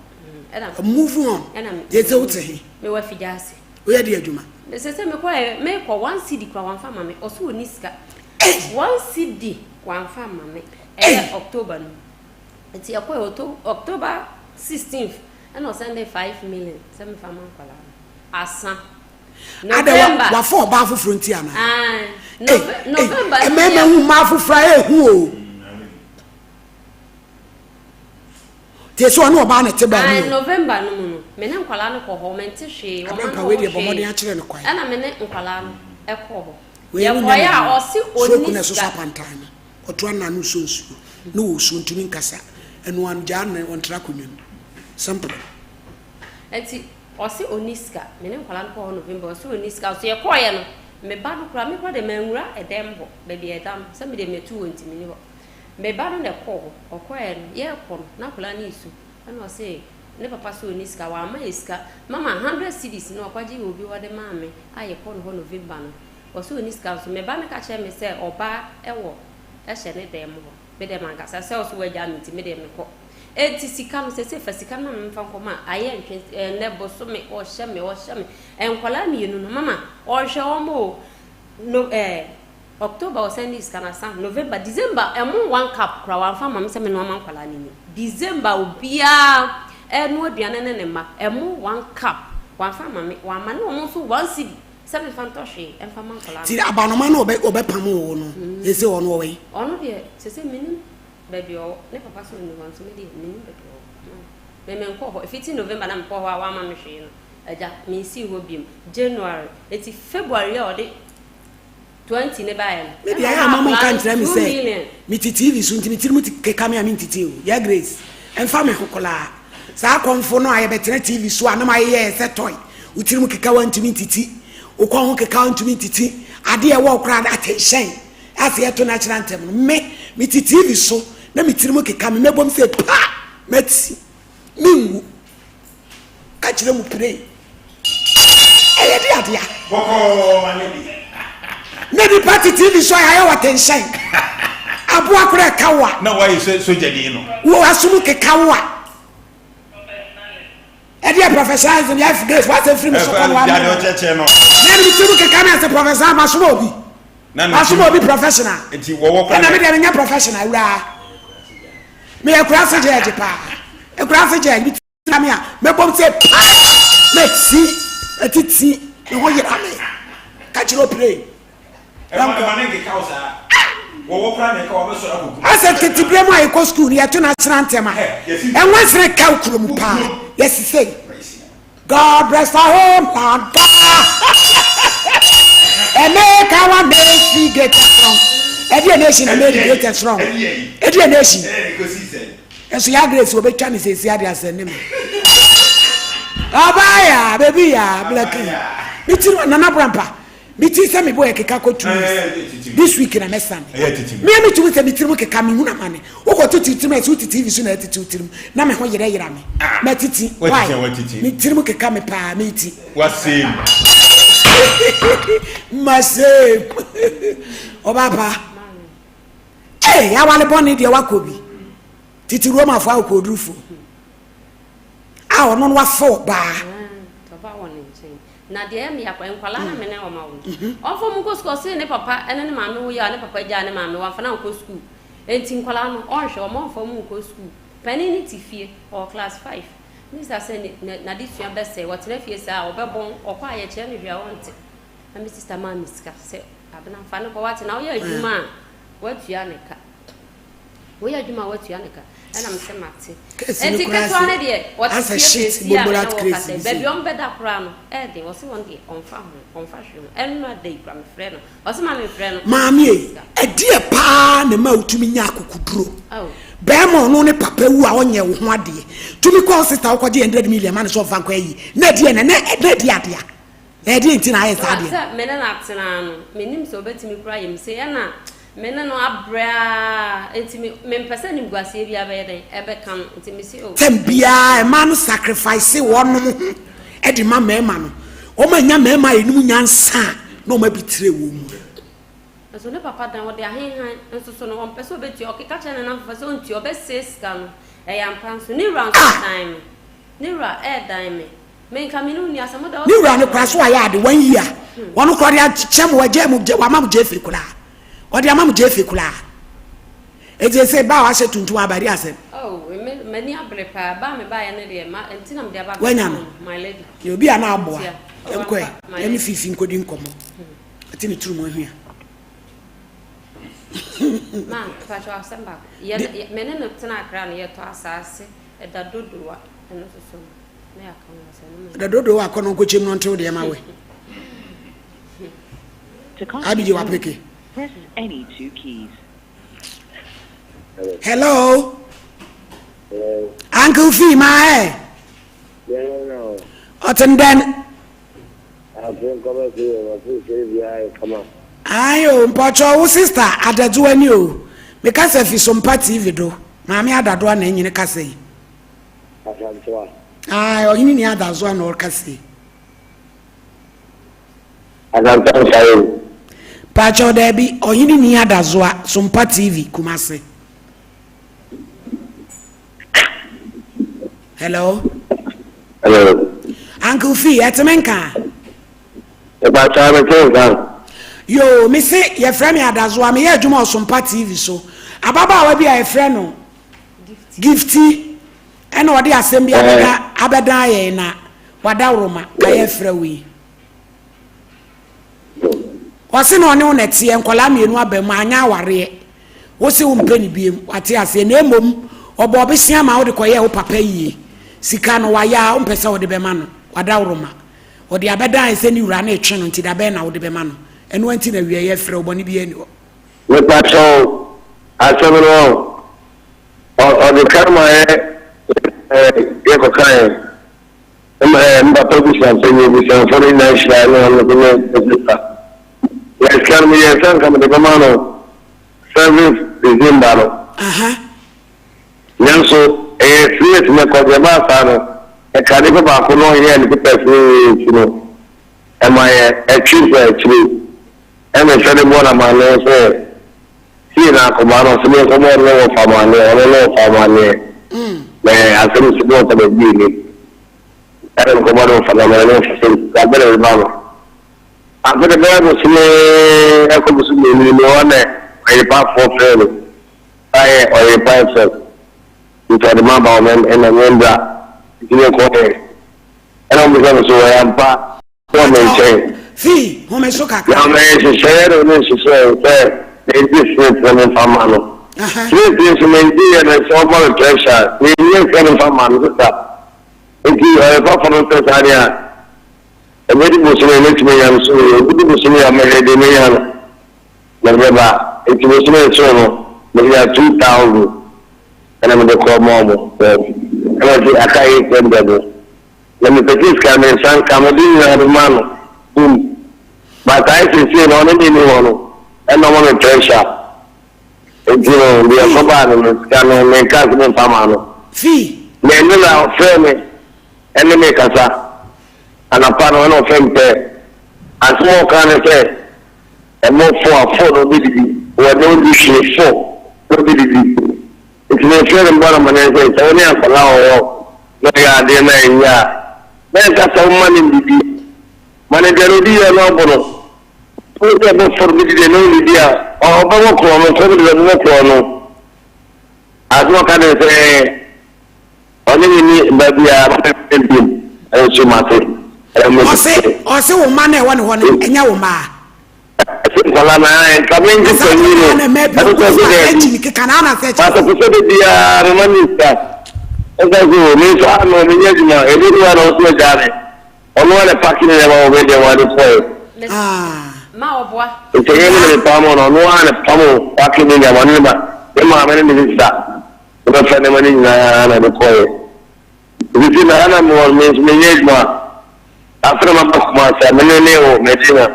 Ɛna Move on. Ɛna Yɛ sɛ wote he? Mewɔ afigya ase. Woyɛ de adwuma? Sɛ sɛ mekɔ ɛ mekɔ one cedi kora wamfa ama me ɔso ɔni sika. One cedi wamfa ama me ɛyɛ October no. Nti ɛkɔ yɛ October 16th ɛna ɔsɛnde 5 million sɛ mefa ma nkwadaa no. Asa. Adɛ wafa ɔbaa foforɔ nti anaa? Mmarima hu mmaa foforɔ a ɛhu o. Te sɛ ɔne ɔbaa na ɛte baa mu. November no mu no, me ne nkwadaa no kɔ hɔ, mente hwee. Abrampa wei deɛ bɔ mmɔden akyerɛ no kwan. Ɛna me ne nkwadaa no kɔ hɔ. Wei wo Yɛkɔeɛ a ɔse stroke ɔnni na ɛsoso sika. apantan no. Ɔto ana no nsuo nsuo na ɔresu ntumi nkasa. Ɛno ano gyaa no ɔntra akonnwa mu. Simple. Nti ɔse ɔnni sika, me ne nkwadaa no kɔɔ hɔ November, ɔse ɔnni sika, nso yɛkɔeɛ no, me ba no koraa, me koraa deɛ manwura ɛdɛm hɔ, baabi a ɛda no, sɛ me deɛ matu hɔ nti menni hɔ. Me ba no na ɛkɔɔ hɔ, ɔkɔeɛ no, yɛrekɔ no, na akwadaa no resu, ɛna ɔse ne papa se ɔnni sika, wamma yɛ sika, mama 100 cedis no ɔkɔgye wɔ obi hɔ de maa me a yɛkɔɔ no hɔ November no, ɔse ɔnni sika, nso me ba no ka kyerɛɛ me sɛ ɔbaa wɔ hyɛ ne dan mu hɔ. Me deɛ mankasa sɛ ɔso wagyaa me nti me deɛ mekɔ. Enti sika no sɛsɛ fa sika no ma me mfa nkɔ ma ayɛ ntwe ɛnɛ bosome ɔhyɛ me ɔhyɛ me nkwadaa mmienu no mama ɔhwɛ wɔn o no ɛɛ October ɔsɛn de sika no asa November December ɛmo one cup kora wamfa ma me sɛ me noa ma nkwadaa no ni December obiara ɛno aduane ne ne mma ɛmo one cup wamfa ma me wamma ne wɔn nso 1 cedi sɛ memfa ntɔ hwee ɛmfa ma nkwadaa no. Ti abanoma no ɔbɛ ɔbɛpam wo no sɛsɛ ɔno ɔwɔ yi. Ɔno deɛ sɛsɛ menim baabi ɔwɔ ne papa so nni hɔ nso me deɛ menim baabi ɔwɔ me menkɔɔ hɔ ɛfiti November na mekɔɔ hɔ a wamma me hwee no agya mensii hɔ biom January eti February a ɔde 20 ne baeɛ no Me deɛ ɛna ayɛ ɔma ama mo nka akwadaa no nkyerɛ me 2 sɛ million. mete TV so nti me tiri mu keka me a mentiti o. Yɛ Grace, ɛmfa me ho koraa. Saa akɔmfo no a yɛbɛtena TV so a na mayeyɛ yɛ sɛ toy. Wo tiri mu keka wo a ntumi ntiti. Wo kɔn ho keka wo a ntumi ntiti. Adeɛ a ɛwɔ wo koraa no attention a sɛ yɛto natural anthem no. Me, mete TV so na me tiri mu keka me, mɛbom sɛ pa! Mati. Menwu. Ka kyerɛ mu pray. Ɛyɛ de adea. Bɔkɔɔ ma ne bi. Na nipa te TV so a yɛayɛ wɔ atɛnhyɛn. Aboa koraa ɛka wo a. Na wayɛ sɛ sogyani no. Wo asom keka wo a. Ɛdeɛ professionalism yɛ Grace wasɛ firi mi so kɔ no wa mmerɛ. Ɔkyɛkyɛ no. Na ɛde mi ti mu keka mi ase professional ma soma obi. Ma soma obi professional. Nti wɔwɔ kora. Ɛna mi deɛ mi nyɛ professional wuraa. Mi yɛ kura se gyɛɛgye paa. Ekura se gyɛɛgye mi ti mi a mɛbom sɛ paa mɛti ɛtiti me ho yera me. Ka kyerɛ opire. Ɛma ne nkeka wo saa. Wɔwɔ kora na ɛka wɔbɛsɔre akɔku. Asɛ tete berɛ mu a yɛkɔ sukuu no yɛto no asena ntɛm a ɛnwansene ka wo kurom paa yɛsi sei God bless our homeland God and make our nation great and strong. Ɛdeɛ nation na made great and strong. Ɛdeɛ nation. Nso ya grace wɔbɛtwa ne sɛsi ade asɛn ne me. Ɔbaa ya baby ya black. Me tiri nana brampa. Me ti sɛ me bɔ yɛ keka kɔ 2 weeks. This week na mɛsan. Me a metumi sɛ me tirim keka me hunu amane. Wokɔ tete tirim a ɛsɛ wote TV so na ɛtete wo tirim na me ho yerɛ yera me. Matiti. Why? Me tirim keka me paa me ti. Wasɛm. Masɛm. Ɔbaa pa. Ee, awale bɔne deɛ wakɔ bi. Tete Romafo a ɔkɔɔdurufo. A ɔno no wafa ɔbaa. Ɔbaa wɔ ne nkyɛn. Na deɛ ɛyɛ me ya koraa, nkwadaa na me ne wɔn awo no. Ɔmfa wɔn nkɔ sukuu, ɔse ne papa ne ne maame wo yɛ a ne papa gyaa ne maame, wamfa no ankɔ sukuu. Enti nkwadaa no, ɔnhwɛ wɔn, ɔmfa wɔn nkɔ sukuu. Panin no te fie, ɔwɔ class five. Minista sɛ ne n'adesua bɛsɛe, ɔtena fie saa a, ɔbɛbɔn, ɔkɔ a yɛkyerɛ no hwee a ɔnte. Na me sista maa me sika sɛ, Abena fa no kɔ, wate, na woyɛ adwuma a, woatua ne ka. Woyɛ adwuma a woatua ne ka. Ɛna me sɛ mate. Enti ketewa no deɛ, ɔte fie seesei a me ne wo kasa yi, baabi a ɔmbɛda koraa no, ɛyɛ den. Ɔse ɔno deɛ, ɔmfa ho, ɔmfa hwee ho. Ɛno da yi koraa mefrɛ no, ɔse ma memfrɛ no. Maame ei, ɛdeɛ paa na ɛma wotumi nya akokoduro? Bɛɛma ɔno ne papa wu a ɔnyɛ wo ho adeɛ, tumi kɔ wo sister wokɔgye 100 million ma no sɛ ɔmfa nkɔ ayi, na ɛdeɛ na, na ɛdeɛ adeɛ a? Na ɛdeɛn nti na ayɛ saa deɛ? Sɛ me ne no atena no, mennim sɛ ɔbɛtumi koraa ayɛ me sei. Ɛna me ne no abrɛ ara, nti me, mempɛ sɛ animguaseɛ biara bɛyɛ dɛn, ɛbɛka no. Nti mese oh. Tɛm biara mmaa no sacrifice wɔnom ho de ma mmarima no. Wɔn annya mmarima a ɛnim nyansa a na wɔn abitire wɔn mu. Nso ne papa dan, ɔde ahenhan nso so no, ɔmpɛ sɛ ɔbɛtua. Ɔkeka kyerɛ ne nnamfofoɔ sɛ ɔntua, ɔbɛsɛe sika no. Ɛyɛ ampa nso, ne wura nso dan me. Ne wura ɛɛdan me. Ne wura no koraa so wayɛ ade one year wɔn koraa ɔde akyɛ mo wagya mo wama mo gyefe koraa ɔde ama mo gyefe koraa eti ese ba a wahyɛ tuntum aba de asɛm. Oh, m'ani abere paa ba me baayɛ no deɛ ma nti na mede aba wanya no my lady yɛ obi a na aboa nkɔɛ ɛne fifi nkɔdi nkɔmmɔ ɛte ne turu mu ahwia. Ma patro asɛm baako yɛ me ne no tena akra no yɛtɔ asaase ɛda dodowa ɛno soso no. Da dodo wa kɔ no nkokyem no ntew deɛ ma wɛ. Abigye wa peke. Hello. Uncle Fee ma ɛ. Ɔten dɛn? Ayo mpɔkyɛ wo sister adadzo ani o. Me kasa fi Sompa TV do. Maame adadoa na enyine kasa yi. Asantewa. Ae, ɔhene ni Adazoa na ɔrekasa yi. Asantewa nsae o. Paakyɛw daabi, ɔhene ni Adazoa, Sompa TV, Kumasi. Hello. Hello. Uncle Fee, ɛteme nka? Ɛpaakyɛw mete nka. Yoo, me se yɛfrɛ me Adazoa, meyɛ adwuma wɔ Sompa TV so. Ababaawa bi a yɛfrɛ no Gifty ɛna ɔde asɛm bi abɛda abɛdan yɛn na wadaworoma ka yɛfrɛ wo yi. Ɔse na ɔne wo na ɛteɛ nkwadaa mmienu aba mu anyɛ awareɛ wo se wo mpɛ ne biem wate aseɛ na mmom ɔbɔ ɔbesea ma wode kɔyɛɛ wo papa yie sika no wayɛ a wompɛ sɛ wode bɛma no wadaworoma ɔde abɛdan yɛ sɛ ne wura no retwe no nti dabɛn na wode bɛma no ɛno nti na wia yɛfrɛ wo bɔne biara ni hɔ. Mepakyɛw, asɛm no ɔde ka ma yɛ yɛ kɔka yɛ me papa abusuafo ne abusuafo no nyinaa hyia ne ɔno nso ne ne sista. Yɛ sika no meyɛɛ sɛ nka mede bɛma no seventh December no. Nanso ɛyɛ serious na ɛkɔ deɛ ɛbaa saa no ɛka nipa baako na ɔnyɛɛ ne papers no yie nti no ɛma yɛ ɛtwe kɔ akyire. Ɛna sɛde bɔɔ no amanneɛ sɛ, Sei na akɔbaa no, ɔse menkɔbɔ ɔno ne wɔfa amanneɛ, ɔno ne wɔfa amanneɛ, na asɛm si bɔɔ sɛ baabi nni. Ɛna mekɔbɔ ne wɔfa no amanneɛ, ne wɔfa sɛ sika bɛ na mede ba no. Afe de bɛyɛ bosome ɛkɔ bosome mmienu ni hɔ na ɔyerepafoɔ frɛ me, ayɛ ɔyerepa FM, nti ɔde m'aba hɔ na membra, nti mekɔɛ, ɛna wɔbisa me so ɛyɛ ampa. Wɔ me nkyɛn. Fi home so kakra. Na mɛyɛ nhyehyɛeɛ na ɔne nhyehyɛɛ sɛ mengye slate no memfa mma no. Slate no nso mengyeeɛ no sɛ ɔma me pressure a, mennya sika no mfa mma no sesa. Nti ɔyɛfafoɔ no sɛ saa deɛ a, ɛbɛdi bosome a mɛtumi anya no so yie. Ɛbɛdi bosome a mɛhwɛ deɛ mɛnya no mede bɛba. Nti bosome nson no menyaa 2000 ɛna mede kɔɔ maa wɔn. Ɛna ɔse aka 800 no. Na mepɛ sɛ sika me nsa nka mede nyinaa bɛma no boom but ayɛ seesei no ɔne me nni hɔ no ɛna ɔma me pressure nti no deɛ ɛkɔbaa no no sika no menkaa sɛ memfa ma no Fii. Na ɛno na ɔfrɛɛ me ɛne me kasa anapa no ɛna ɔfrɛ me pɛ asɛm a ɔkaa ne sɛ ɛmɔ fo a fo na ɔbɛdidi wɔ ne ɔndi hwee fo na ɔbɛdidi. Nti mefrɛ no bɔ no amanneɛ sɛ, sɛ wo ne akwadaa wɔ hɔ na ɔyɛ adeɛ na ɛnyɛ a, na ɛnka sɛ woma no nnidi. Ma ne deɛ no ɔdi yɛ no abo no. Wo sɛ bɛfɔr bi di deɛ na ɔnni di a, ɔbɛbɔ korɔ no, kɔm de bɛbɔ korɔ no. Asɛm a ɔka ne sɛ, ɔne me ni ba biara, ma me bio, nso mate. Ɔse, ɔse wo mma no a ɛwɔ ne hɔ no, ɛnyɛ wo mma a. Ɛsɛ nkwadaa no ae nka me ngye panyin no ɛno sɛ ɔsɛ daabi pastor te sɛ da biara mema ne sika ɛsɛ sɛ o me nso ano menyɛ adwuma ebi ni wa na ɔsɛ agyaa me ɔno a na paki ne nneɛma wɔ me deɛ wɔn ade kɔɛ nti ɛyɛ me na me pam no ɔno a na pam paki ne nneɛma ɔne ne ma ne maame ne ne sista wɔbɛfa nneɛma no nyinaa na ɔde kɔɛ Sisi na ana mewɔ me nso menyɛ adwuma afei na maba Kumasi a me ne ne wɔ Medina.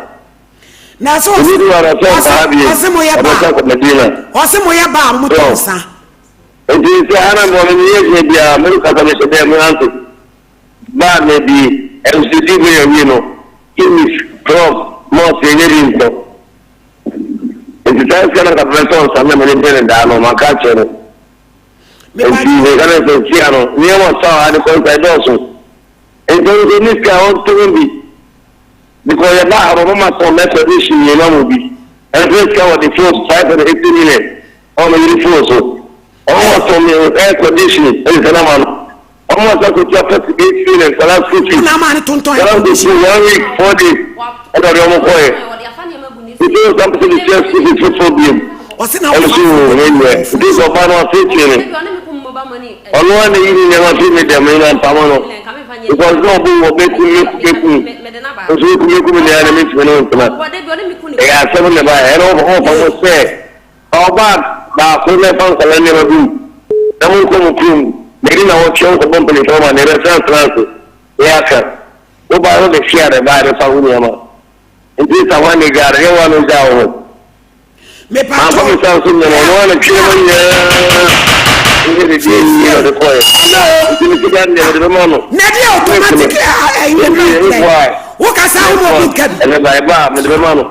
Na sɛ ɔse ɔse mo yɛ ba ɔse mo yɛ ba a mo tɔ nsa. Nti sɛ ana mewɔ me menyɛ adwuma biara me kasa me hyɛ dɛ me ante ba me bi MCD bɛ yɛ wie no chemist club mosque yɛ nyɛ bi nkɔ nti saa sika na nka bɛ tɔ nsa na me ne bɛ ne daa no maka akyerɛ no. Enti meka no sɛ sia no, nneɛma ɔsaw a ade kɔ nsa ɛdɔɔso. Enti ɔno nso ne sika a ɔntɔ ho bi. Because yɛbaa ha no ɔmama sɔn air condition mmienu ama obi. Ɛno nso sika wɔde phone 580 million ɔma yere phone so. Ɔmama sɔn me air condition ɛde sɛ ama no. Ɔmama sɛ kɔtua 48 million nkwadaa school fees. Nkwadaa nkɔ school one week four days ɛna ɔde ɔmo kɔɛ. Nti o san pɛ sɛ metua school fees foforɔ biom. Ɔse na Ɛno wofa so afɔrebɔ ɛnyɛ mu nti sɛ ɔbaa no aseekyee no ɔno ara na eyi ne nneɛma firi me dɛm me na mpamo no because na ɔbo wɔ bɛku me bɛku nso bɛku me ku me deɛ na mentumi ne wo ntena ɛyɛ asɛm na ɛbaeɛ ɛna ɔfa ɔfa mo sɛ ɔbaa baako na ɛfa nkwadaa nneɛma bi mu na monkɔ mo kurom na ɛdi na wɔtwe nkɔbɔ mpanimfoɔ ma na ɛbɛsena atena ase na yɛaka wobaa no bɛhyia na ɛbaa ɛbɛfa wo nneɛma nti sɛ wɔn na gyaa no yɛ wɔn na gyaa wo ho Mepatɔ. Mamfa me nsa nso nyɛ no, ɔno ara na twe ma nyinaa ne ne deɛ yi na ɔde kɔɛ. Nti me sika deɛ mede bɛma no. Na deɛ automatic ɛyi wɔ mi lɛ. Wo kasa wo ma obi nka bi. Ɛnɛ ba ɛba a mede bɛma no.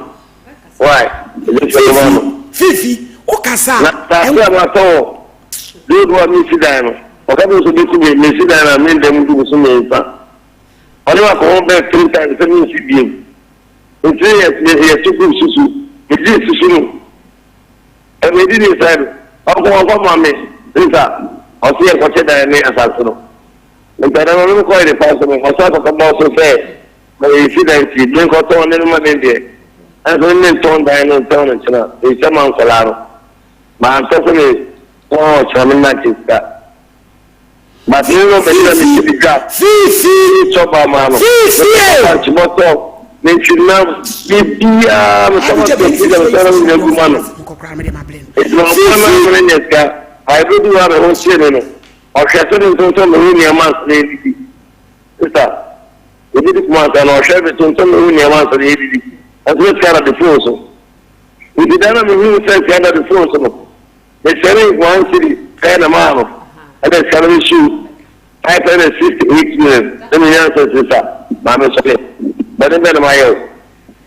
Why? Mede bɛma no. Fifi, wo kasa. Na saase a matɔ wɔ dodoɔ a mesi dan no, ɔka bi nso bɛku me, mesi dan no a menda mu du boso mmiɛnsa. Ɔne wakɔ ho bɛɛ three times sɛ mensi biem. Nti yɛ yɛ to gu susu me gye susu no ɛna edi ne nsa no ɔkɔ ɔkɔ ma me nsa ɔsi yɛ kɔkyɛ dan ne asase no nti ɛna no kɔ yɛ ne fa so no ɔsɛ akɔkɔ bɔ so sɛ ma yɛ si dan ti me nkɔtɔn ne ma ne deɛ ɛnso ne ntɔn dan no ntɔn no nkyɛn a nhyɛ ma nkɔlaa no ma ntɔ so ne tɔn ɔkyerɛ me nna kye sika. But me no mede na mesi me dwa. Fifi. Metɔ ba ma no. Fifi. Metɔ bankye bɔtɔ. Metwi nam. Biribiara metɔ ma tɔ fi dɛm sɛ na menya gu ma no. Nti na ɔkwan na mene nyɛ sika. Aebedu hɔ a me ho hyee me no. Ɔhwɛ sɛ me ntontɔn me ho nneɛma ansa na yɛdidi. Sista, yɛdidi kuma ansa na ɔhwɛ me tontɔn me ho nneɛma ansa na yɛdidi. Ɛnso na sika da de phone so. Nti da na mehuu sɛ sika da de phone so no. Mesɛnee one cedi pɛ na maa no ɛna sika no bɛsiw 568 million na menya nsɛnse sa maame sɔre bɔne bɛn na mayɛ wo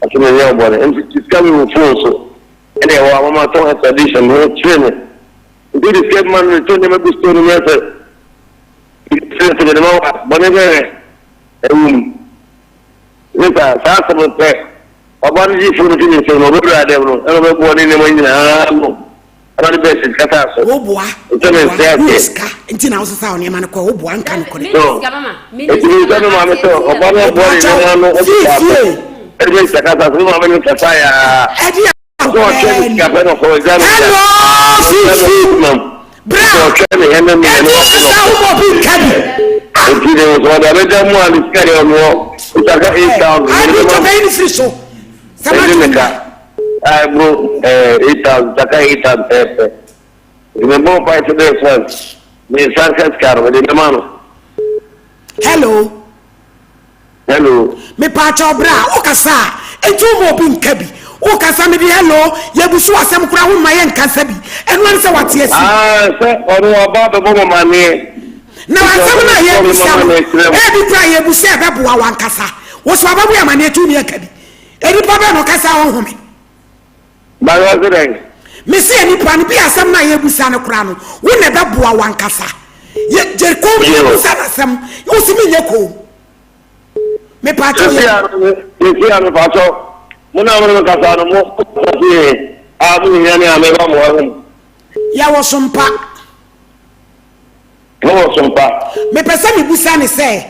ɔse menyɛ wo bɔne nti sika me wɔ phone so ɛna ɛwɔ a mama tɔn extradition ho kyerɛ me nti wode sika bi ma no metɔ nneɛma gu store no mu ɛsɛ sɛ sɛ mede ma wo a bɔne bɛn na ɛwɔ mu ne saa saa asɛm no pɛ ɔba no gye phone no fi ne nsam no ɔbɛwura dɛm no ɛna ɔbɛboa ne nneɛma nyinaa no Ɛna ɔde bɛs kataa so. Woboa, Nti me woboa, nte wowɔ aseɛ. sika nti na wosesa wo nneɛma no kɔ, woboa nka nokorɛ. So, eti me nsa me maame sɛ ɔba no ɔboa ne Mepakyɛw, nneɛma ano agu fie faako. fie. Ɛde bɛs kataa so, me maame no kasa yaa. Ɛde Sɛ ɔtwɛn me sika pɛ na ɔkɔ ɔgya me gya. Hello, Ɔgya me Fifi. nam. Bra. Sɛ ɔtwɛn me hɛn me hɛn Ɛde wɔ kasa wo ma obi nka bi. Ah. Eti de nso ɔde abɛgya mu a ne sika deɛ ɔno hɔ. Nsaka 8,000. Adi kyɛ bɛyi ne firi so. Sɛ ma Ɛde me to ka. A ɛboro ɛɛ 8,000 saka 8,000 pɛɛpɛ. Nti mebɔ mpae sɛ bɛyɛ France. Me nsa nka sika no mede bɛma no. Hello. Hello. Mepaakyɛw bra wo kasa a nti wo ma obi nka bi wo kasa mede hello yɛbusu asɛm koraa wo mma yɛ nkasa bi ɛno ane sɛ wate asi. Ah sɛ ɔno ɔba bɛbɔ mo amaneɛ. Na asɛm no a yɛbusa no ebi koraa yɛbusa ɛbɛboa wankasa wo so abɛbɔ yɛ amaneɛ tumi aka bi Enipa bɛn na ɔkasa a ɔnhome? Bari ɔse dɛn? Mese enipa no bi asɛm no a yɛbusa no koraa no wo na ɛbɛboa wankasa. Yɛ gye koom na yɛbusa no asɛm wo se menyɛ koom. Mepaakyɛw yɛ. Sisi a mepaakyɛw mo na mo ne me kasa no mo kasa fi a mo hia me a meba mo hɔ. Yɛwɔ sompa. Mo wɔ sompa. Mepɛ sɛ mebusa ne sɛ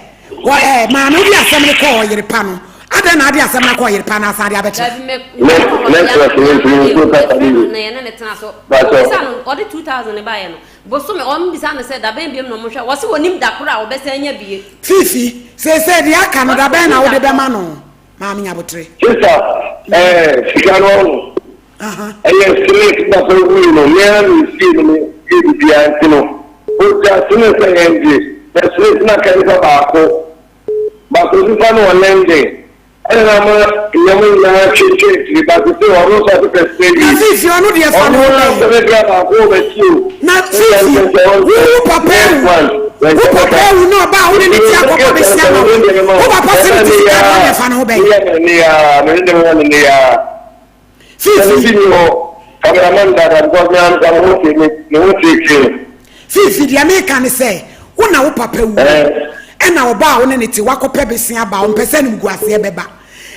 wɔ ɛɛ maame wode asɛm no kɔɔ ɔyere pa no adɛn na ade asɛm no akɔ ɔyere pa no asan de abɛkyerɛ. Me network no ntumi nso kasa no yie. Na yɛne ne tena so. Bàtɔ. Ɔbisa no ɔde 2000 ne baeɛ no bosome ɔmbisa no sɛ dabɛn biom na ɔmo hwɛ wɔse wɔnim da koro a wɔbɛsan anya bie. Fifi, seesei deɛ aka no da bɛn na wode bɛma no? Maame Nyabotere. Sista, ɛɛ sika no ɔho. Ɛyɛ Smith papa wui no, me ara na esie no me yɛ biribiara nti no, ogya Smith sɛ yɛn gye, na Smith na ka nipa baako, baako nipa no wɔ London, ɛna na ama nneɛma nyinaa twetwe akyiri, but sɛ ɔno nso ɔte pɛ sɛ Na wie. Fifi ɔno deɛ fa ne Ɔno ho ara bɛn. sɛ me bra baako wɔ m'akyi o. Na Fifi, wo wo papa awu, wo papa awu na ɔba a wo ne ne ti akɔbɔ bɛsia ma wo, wo papa se ne ti sika no ɔno deɛ fa ne ho bɛn. Meyɛ me ne yaa, me ne ne wɔ ne ne yaa. Fifi. Fifi deɛ meka ne sɛ wo na wo papa wu ɛna ɔbaa a wo ne ne te wakɔpɛ bese aba ɔmpɛ sɛ animguaseɛ bɛba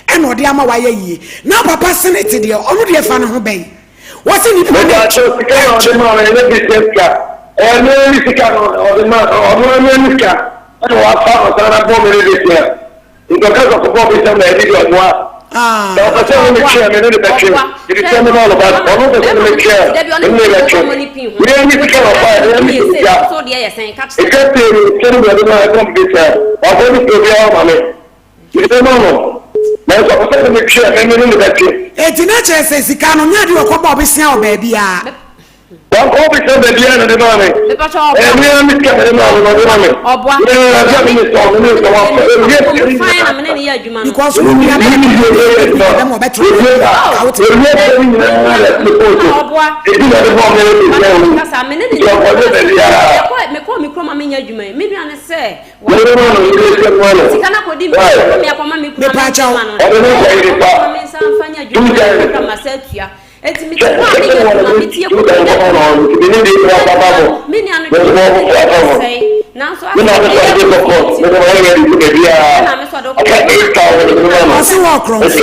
ɛna ɔde ama wayɛ yie na papa sene te deɛ ɔno deɛ fa ne ho bɛn wɔse nipa ne Mepakyɛw sika na ɔde maa me ɛnyɛ business sika ɛyɛ me ara me sika na ɔde maa ɔno ara ne sika ɛna wafa ɔsan abɔ me ne bese Nti ɔka sɛ ɔkɔbɔɔ me nsam na ɛne deɛ ɔboa. Sɛ ɔpɛ sɛ ɔne me twe a, me ne no bɛtwe. Mede sika mɛma no, but ɔno pɛ sɛ ɔne me twe a, me ne no bɛtwe. Me ara me sika na ɔfaeɛ, me ara me sika. Ɛka pii no, sika no bi ɔde ma ɛbɔ me besa. Wamfa ne sika obiara amma me. Mede bɛma no. Nanso ɔpɛ sɛ ɔne me twe a, me ne no bɛtwe. Enti na kyerɛ sɛ sika no nyɛ adeɛ ɔkɔbɔɔ bosea wɔ baabiara. Wankɔ bisa baabiara na ɔde maa me. Ɛyɛ me ara me sika na ɔde maa me na ɔde ma me. Me ara sɛ me ne sɔ me ne sɔ wafa ewie sika ne nyinaa. Because wo nua bɛrima ne yɛ adwuma. bɛma ɔbɛtena Ewie ba ka wo te. ewie sika ne nyinaa na ɛte fon so. Eti na ɔde bɔɔ me ne sika ho. Nti ɔkɔgye baabiara. Mene ma no mene sika ma no. Why? Mepaakyɛw. Ɔde ne nkɔ yere pa. Two times. Enti mete hɔ a meyɛ adwuma, mete akonnwa mu na me nua no dwene me ho sɛe, nanso afei meyɛ akɔmfo nti no, ɛna me nso ɔde kɔ Ɔse wɔ ɔkorɔmfo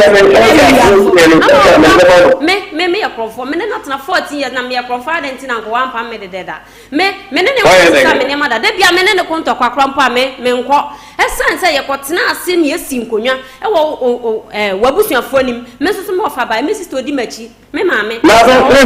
Ama ɔboa me, me meyɛ korɔmfoɔ, me ne no atena 14 years na meyɛ korɔmfoɔ adɛn nti na anka wampam me dedɛda. Me, me ne ne nkɔ sesa me nneɛma da, da bia me ne ne ko ntɔkwa koraa mpo a me, menkɔ. Ɛsiane sɛ yɛkɔtenaa ase na yɛsii nkonnwa wɔ wo, wo, wo, eh, w'abusuafoɔ anim, me nso so me wɔfa bae, me sista ɔdi m'akyi, me maame, sɛ ɔpɛ sɛ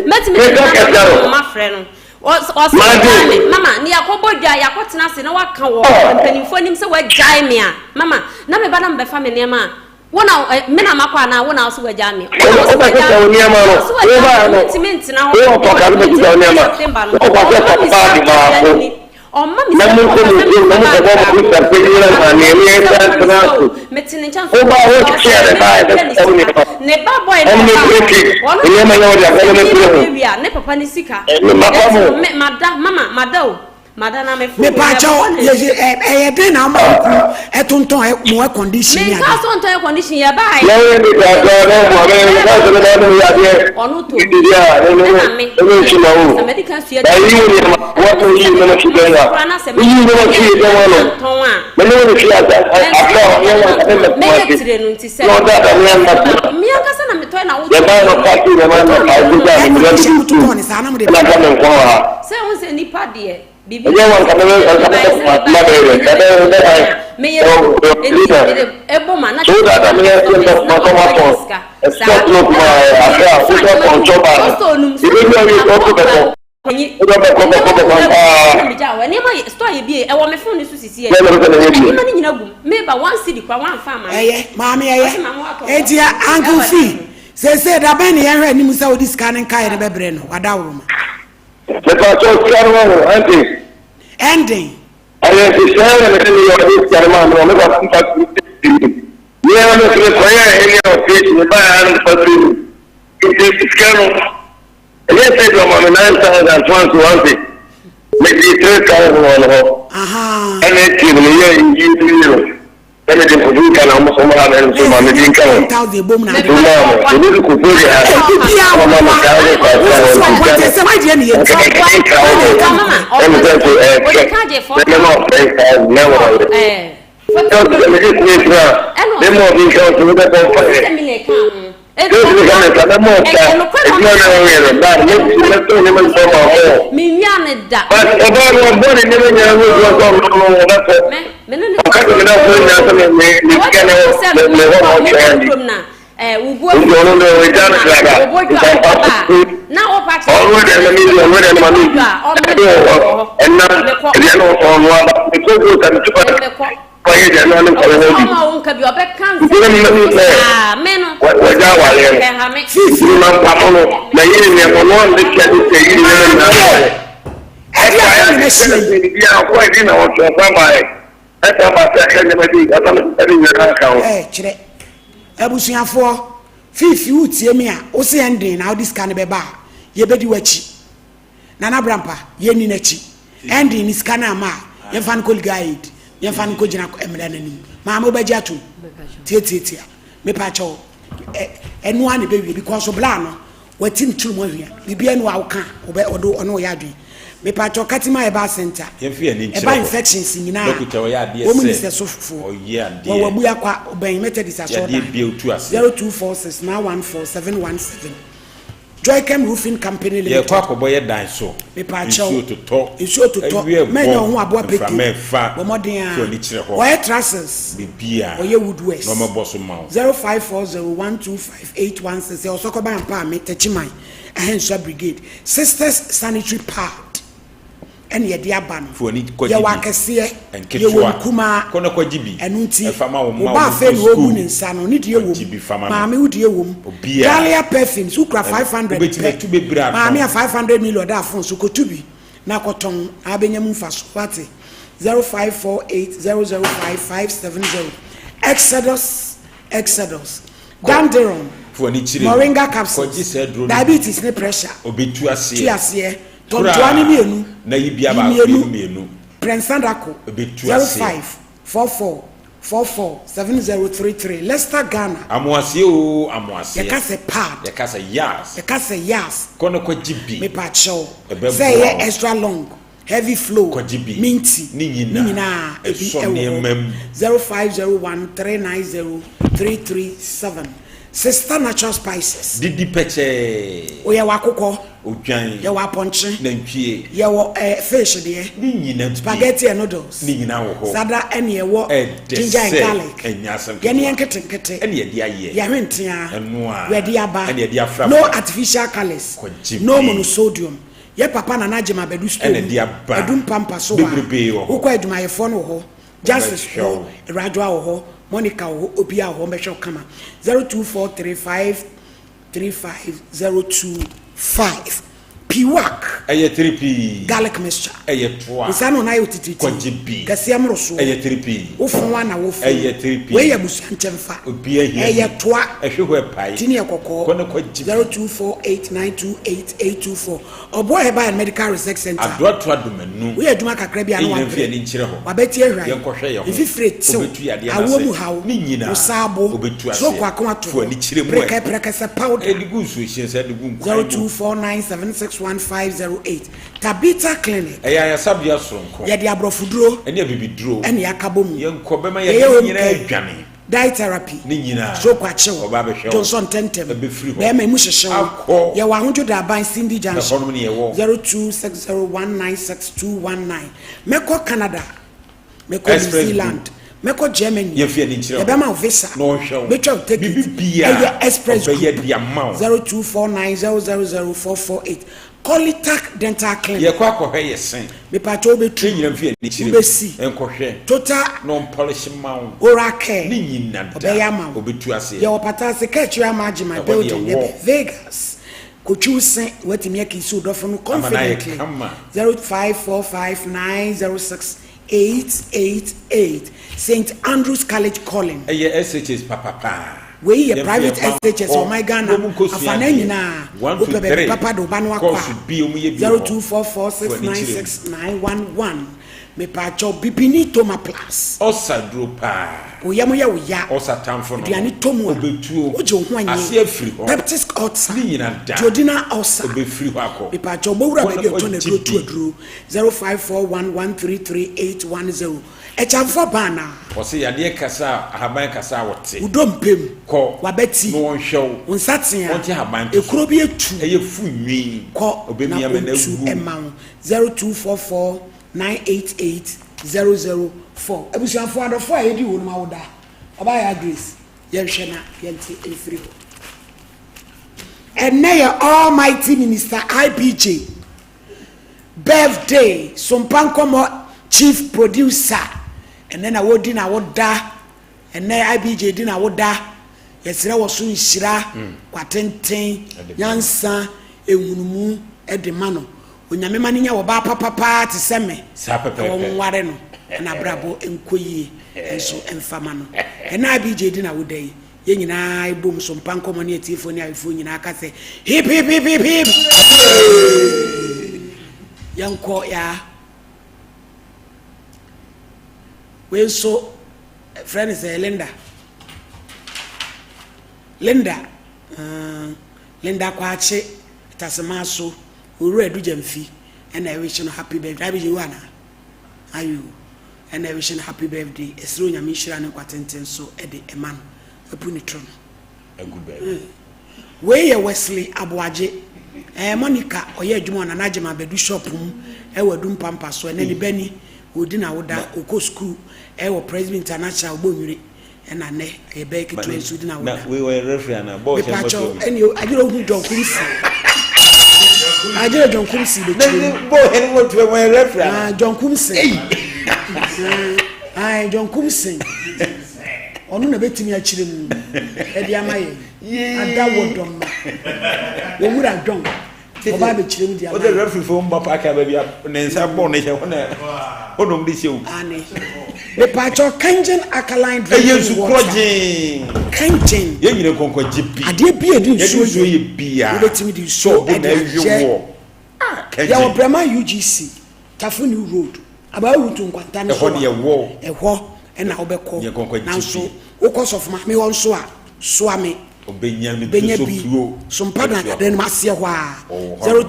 mɛtumi de ne namba no ma mafrɛ no. Ɔs, ɔse wagyae me, mama, ne yɛakɔbɔ dwa, yɛakɔtena ase na waka wɔ mpanimfoɔ anim sɛ wagyae me a, mama, na meba na mebɛfa me nneɛma a, Wo na ɛ, me na makɔ anaa wo na wo so wagyaa me? Wo na wo so wagyaa me. Wo so wagyaa me. Mentumi ntena hɔ. Mentumi September no. Ɔmma me sika nkɔ ni. Ɔmma me sika nkɔ sɛ me fa bag baako. Ɔmma me sika o. Mete ne nkyɛn so. Ɔsɛ me mepɛ ne sika. Ne ba boy no ɔbaa no. Ɔno na sɛ me ba bɛwie a ne papa ne sika. Enti no me mada mama mada o. Mepaakyɛw, ɛyɛ den na ama wo kunu ɛtontɔn mo air condition ni ade. Menka so ntɔn air condition yɛ baa yɛ. Yɛn ni kasa ne mu ame nka sɛ ne ba ne yɛ adeɛ. Ɔno to Didi a ne ne ɛna me. ne ne nsi ma wo. Sɛ mɛdi kan sua Na yi wo nneɛma wɔn yi nneɛma fi dɛn wa. Yi nneɛma fi dɛn wa no. Tɔn a. Me ne wo ne fi asa afra ɔnyɛ wɔn nka ne mɛ kuma Mɛyɛ ase. tire no nti sɛ. Na ɔda da ne ɛnna kuma. Me ankasa na metɔe na wotɔ. Yɛ ba no pati yɛ ma no pa ɔgo gya ne mmerɛ bi tu. Ɛna nka me nkwa wɔ ha. Sɛ wohu sɛ nipa deɛ biribi Ɛnyɛ wɔn nka mɛbɛ nka mɛbɛ kuma kuma bɛyɛ dɛ nka bɛyɛ bɛ han. meyɛ enti mede ɛbɔ ma na So da da meyɛ sɛ mbɛ kuma sɛ ɔma tɔn ɛsɛ no kuma afra wosɛ tɔn kyɔ baa no ebi bi awie sɛ ɔkɔ bɛkɔ wosɛ bɛkɔ bɛkɔ bɛkɔ paa. Nneɛma yɛ store yɛ bie ɛwɔ me phone so sisi yɛ Yɛ na bɛsɛ na yɛ bie. nneɛma no nyina gum meba one cedi kora wamfa ama me. Ɛyɛ maame ɛyɛ Ɔse maame watɔ eti uncle fi seesei da bɛn ne yɛhwɛ anim sɛ wode sika no nkaeɛ no bɛbrɛ no wadaworo ma. Mepakyɛw sika no wɔ ho ɛnde. Ɛnden. Ɛyɛ nhyehyɛɛ na mede meyɛ ɔde sika no maa me wɔ me papa mfa firi mu. Me ara me nso mekɔyɛɛ ɛne operation mebaeɛ ara na mefa firi mu. Nti sika no ɛnyɛ sɛ deɛ ɔma me 9000 toa nso wante. Megyee 3000 wɔ ne hɔ. Ɛna akyire no meyɛɛ nyi wie no. Na mede nkurɔfoɔ bi ka na wɔn nso wɔn ha nso ma mede nka ho. Nso maa mo, ɛno de nkurɔfoɔ de ha. Wɔn ma mo saa de saa saa wɔn ti sika no. Nka nka nka ho. Ɛmu sɛ nso ɛɛfɛ. Mɛma ɔfɛ nka mɛwɔ yɛ. Menwia no da. Kɔyɛ deɛ ɛno ne nkɔla no bi. Nti na mma mi sɛ wɔgya awareɛ no. Nti ma mpamo no na yiri nneɛma no ɔnde kyɛ de sɛ yiri nneɛma nyinaa kɔɛ. Ɛde Ɛkɔ afɛ ayɛ na de ɛhyia sɛ yi. biribi a ɔkɔ ɛdi na ɔtwe ɔsan baeɛ. Ɛsan ba sɛ ɛka nneɛma bi ɔsan ɛde nyinaa ka ho. Ɛɛ kyerɛ abusuafoɔ fiifi wotie me a wo se ɛnden na wode sika no bɛba a yɛbɛdi w'akyi. Nana Brampa, yɛnni n'akyi. Ɛnde ne sika no amma a, yɛmfa no nkɔ legal aid, yɛmfa no nkɔgyina mmara no anim. Maame wobɛgye atom? Tiatiatia. Mepa kyɛw, ɛno ara na ɛbɛwie because bla no, wati ne tirim ahwia. Biribiara ni hɔ a woka a, ɔbɛ, ɔde, ɔne wo yɛ adwene. Mepa kyɛw, Katima Herbal Center, Yɛmfa yɛn ani nkyerɛ ɛba hɔ. infections nyinaa a, Dɔkota ɔyɛ adeɛ wɔn ni sɛ sɛ sofoɔ. ɔyɛ adeɛ. Wɔwɔ Abuakwa, ɔbɛn Methodist Yadeɛ asɔrdan. biara otu aseɛ. 0246 914 717. Joychem Roofing Company Limited. Yɛrekɔ akɔbɔ yɛ dan so. Mepaakyɛw. Nsuo totɔ. Nsuo totɔ. Awia Mɛnyɛ ɛbɔ. wo ho aboa pete. Mframa ɛfa. Bɔ mmɔden ara. Fa w'ani kyerɛ hɔ. Wɔyɛ trusses. Biribiara. Wɔyɛ woodworks. Na wɔbɛbɔ so ma wo. 0540125816 Ɛwɔ Sɔkɔban Ampaame, Techiman, Ahensua Brigade. Sisters Sanitary Pad. ɛna yɛde aba no. Fa w'ani kɔgye Yɛwɔ bi. akɛseɛ, yɛwɔ Nketewa. nkumaa. Kɔ na kɔgye bi. Ɛno nti, Fa ma wo wo mma ba wɔn afei nkɔ na ɔrebu sukuu. ne nsa no, ne deɛ Kɔgye wom. bi fa ma no. Maame wo deɛ wom. Obiara. Dahlia perfumes, wokura Ɛno, 500 wobɛtumi pɛ. atu bebree atɔn. Maame a 500 million da phone so, kɔtu bi na kɔtɔn na wobɛnya mu mfasoɔ. Woate? 0548 005 570. Exodus, Exodus. Kɔ. Danderon, Fa w'ani kyerɛ mu. Moringa Kɔgye capsules, saa aduro no bi. diabetes ne pressure. Ɔbɛtu Tu aseɛ. aseɛ. Tɔ ntoa no Koraa mmienu, na yi bia yi baako mmienu, mmienu mmienu. Prɛnsa dako, Ɛbɛtu zero aseɛ. five four four four four 7033, Leicester, Ghana. Amoaseɛ oo amoaseɛ. Yɛka sɛ pad. Yɛka sɛ yas. Yɛka sɛ yas. Kɔ na kɔgye bi. Mepakyɛw, Ɛbɛboa sɛ ɛyɛ wo. extra long, heavy flow, Kɔgye bi. minty, Ne ne nyinaa, nyinaa ebi ɛsɔ wɔ hɔ. nneɛma mu. 0501 390 337. Sister Natural Spices. Didi pɛkyɛɛ. Oyɛ wɔ akokɔ. Odwan. Yɛwɔ apɔnkye. Nantwie. Yɛwɔ eh, fish deɛ. Ne nyina bi. Spaghetti and noodles. Ne nyina wɔ hɔ. Sada ɛne ɛwɔ Ɛdɛ ginger and sɛ garlic. ɛnyɛ asɛm Yɛne ketewa. yɛ nketenkete. Ɛne yɛde ayɛ. Yɛhwe ntea. Ɛno a. Wɛde aba. Ɛne yɛde afra No fra. artificial colours. Kɔgye No bi. monosodium. Yɛ papa Nana Agyem Abadu store Ɛna mu. ɛde aba. Adu Mpampa so hɔ a. Bebrebee wɔ hɔ. Wokɔ adwumayɛfoɔ no wɔ hɔ. Justice Wɔbɛhwɛ wɔ hɔ. wo. Awuradwoa wɔ hɔ. Monica wɔ hɔ. Obiara wɔ hɔ. Wɔbɛhwɛ wo kama. 0243 35025 Piwak. Ɛyɛ tiri pii. Garlic mixture. Ɛyɛ toa. Nsa no na ayɛ otitiritii. Kɔgye bi. Kɛseɛ mmorosoɔ. Ɛyɛ tiri pii. Wo fon a na wo fon. Ɛyɛ tiri pii. Wei yɛ abusua nkyɛnfa. Obiara hia bi. Ɛyɛ toa. Ɛhwe hɔ ɛpae. Ti no yɛ kɔkɔɔ. Kɔ na kɔgye bi. 0248928824 Ɔboa Herbal and Medical Research Centre. Adoatoa Domanu. Woyɛ adwuma kakra bi a na Yɛn nyinaa mfi wabrɛ. yɛn ani nkyerɛ hɔ. W'abati ahwan. Yɛnkɔhwɛ yɛn ho. Mfifire tew. Obetu yadeɛ no Awoɔ ase. mu haw. Ne nyinaa. Wo saabo. Obetu aseɛ. Stroke ako ato Fa hɔ. w'ani kyerɛ mu ɛ. Preka prɛkɛsɛ powder. Ɛde gu nsuohyeɛ sɛ ɛde gu nkwan mu. 0249761508 Tabitha Clinic. Ɛyɛ ayaresabea soronko. Yɛde aborɔfoduro. Ɛne abibiduro. Ɛne akabɔ mu. Yɛnkɔ bɛma Yɛyɛ yadeɛ home nyinaa care. adwane. Diet therapy, Ne nyinaa. stroke akye wo, Ɔba abɛhwɛ wo. dwonsɔ ntɛmntɛm, Ɛbɛfiri hɔ. bɛɛma emu hyehye wo. Akɔ. Yɛwɔ Ahodwo Daban, Cindy Junction, Ɛhɔnom ne yɛwɔ. 0260196219. Mɛkɔ Canada, mɛkɔ New Express Group. Zealand, mɛkɔ Germany. Yɛmfi ani nkyerɛ wo. Yɛbɛma wo visa. Na ɔnhwɛ wo. Mɛtwa wo ticket. Biribi biara, Ɛyɛ Express ɔbɛyɛ Group. de ama wo. 0249000448. Kolitak Dental Clinic. Yɛkɔ akɔhwɛ yɛ se. Mepakyɛ wobɛtu. Yɛn nyina mfi yɛn ani kyerɛ mu. Wobɛsi. Nkɔhwɛ. Total. Na ɔmpɔlehye mma wo. Oral care. Ne nyina da. Ɔbɛyɛ ama wo. Ɔbɛtu aseɛ. Yɛwɔ Patase Kɛkyerɛ ama Agyema Ɛhɔ deɛ building wɔ. yɛbɛn Vegas. Kotwi wo se watumi akisi wo dɔfo no Ama no ayɛ confidently. kama. 05459068 888 St Andrews College Calling. Ɛyɛ SHS papa paa. Wei yɛ private SHS wɔ ɔman Ghana afanan nyinaa. Wopɛ baabi papa de wo ba no akɔ a, 0244696911. Mepaakyɛw, Bibini Toma Plus. Ɔsa duro paa. Wo yam yɛ wo ya. Ɔsa tamfo no ho. Aduane tɔ mu a. Ɔbɛtuo. Wogye wo ho Ase anye. afiri hɔ. Peptic ulcer. Ne nyina da. Duodenal ulcer. Ɔbɛfiri hɔ akɔ. Mepaakyɛw, bɔ wura Kɔ na baabi a ɔtɔn kɔgye aduro tu bi. aduro. 0541133810. Ɛkyamfoɔ baa anaa? Ɔse yadeɛ kasa a ahaban kasa a wɔte. Wo dompe mu. Kɔ W'abati. na wɔnhwɛ wo. Wo nsateaa. Wɔnte ahaban to so. Ekuro bi atu. Ɛyɛ fu nwi. Kɔ na Ɔbɛmia ma no ɔntu awu. mma wo. 0244 988 004. Abusuafoɔ adɔfoɔ a yɛdi wɔnom awoda. Ɔbaa Yaa Grace, yɛnhwɛ na yɛnte mfiri hɔ. Ɛnnɛ yɛ Almighty Minister IBJ. Birthday Sompa Nkɔmmɔ Chief Producer Ɛnnɛ na wɔredi n'awoda Ɛnnɛ IBJ di n'awoda Yɛsrɛ wɔ so nhyira, kwatenten, nyansa, nhunumu de ma no Onyame ma no nya ɔbaa papa paa te sɛ me Saa na pɛpɛɛpɛ. wɔnware no na n'abrabɔ nkɔ yie nso mfa ma no Ɛnnɛ IBJ di n'awoda yi Yɛn nyinaa bom so mpa nkɔmmɔ ne atiefoɔ ne awefoɔ nyinaa ka sɛ hip hip hip hip hip. Yɛnkɔ yaa. Wei nso frɛ no sɛ Linda. Linda. Uh, Linda Kwakye Tasema so Owura Adu Gyamfi ɛna ɛwehye no happy birthday. Abigye wo anaa? Ayo. Ɛna ɛwehye no happy birthday. Ɛsrɛ Onyame nhyira ne nkwa tenten so ɛde ɛma no. Apu ne toro no. Agu baabi. Wei yɛ Wesley Aboagye. Ɛɛ Monica ɔyɛ adwuma wɔ Nana Agyemang Badu shop mu ɛwɔ Adu Mpampa so. Ɛnɛ ne ba ni, ɔredi n'awoda, ɔkɔ sukuu ɛwɔ Presby International Ogbonwire. Ɛna nnɛ ɛyɛ bɛyɛ ketewa nso ɔdi n'awoda. Na wei ɔyɛ referee anaa? Bɔɔl hyɛ Mepakyɛw, mmɔtoa bi. ɛne agyerɛ ohu John Kumsi. Agyerɛ John Kumsi bɛkyerɛ mu. Bɔɔl hyɛ mmɔtoa mu ɔyɛ referee anaa? Ah, John Kumsi. Ah, John Kumsi. Ɔno na bɛtumi akyerɛ mu ɛde ama yɛn. Ada wɔ dɔm ma. Owura John. Ɔba abɛkyerɛ mu de ama yɛn. Wode referee fo mba paaki a baabi a ne nsa bɔɔl no hyɛ hɔ na hɔ na wɔde hyɛ o. Ane. Mepaakyɛw Kangen alkaline drinking water. Ɛyɛ nsu korɔgyee. Kangen. Yɛn nyina nkɔnkɔ gye bi. Adeɛ bi a yɛde nsuo yɛ. Yɛde biara. Wobɛtumi de nsuo ɛde ayɛ. Ah, Kangen. Yɛwɔ Breman UGC. Tafo New Road, Abaa Route nkwanta no so Ɛhɔ ne a, ɛwɔ. ɛhɔ na wobɛkɔ. Yɛ kɔnkɔ Nanso gye wokɔ Sɔfo Maame hɔ nso a, soa me. Ɔbɛnya ne Bɛnya so bi. tuo. So mpa dan Atua adan no mu aseɛ hɔ a, Ɔwɔ hɔ nom.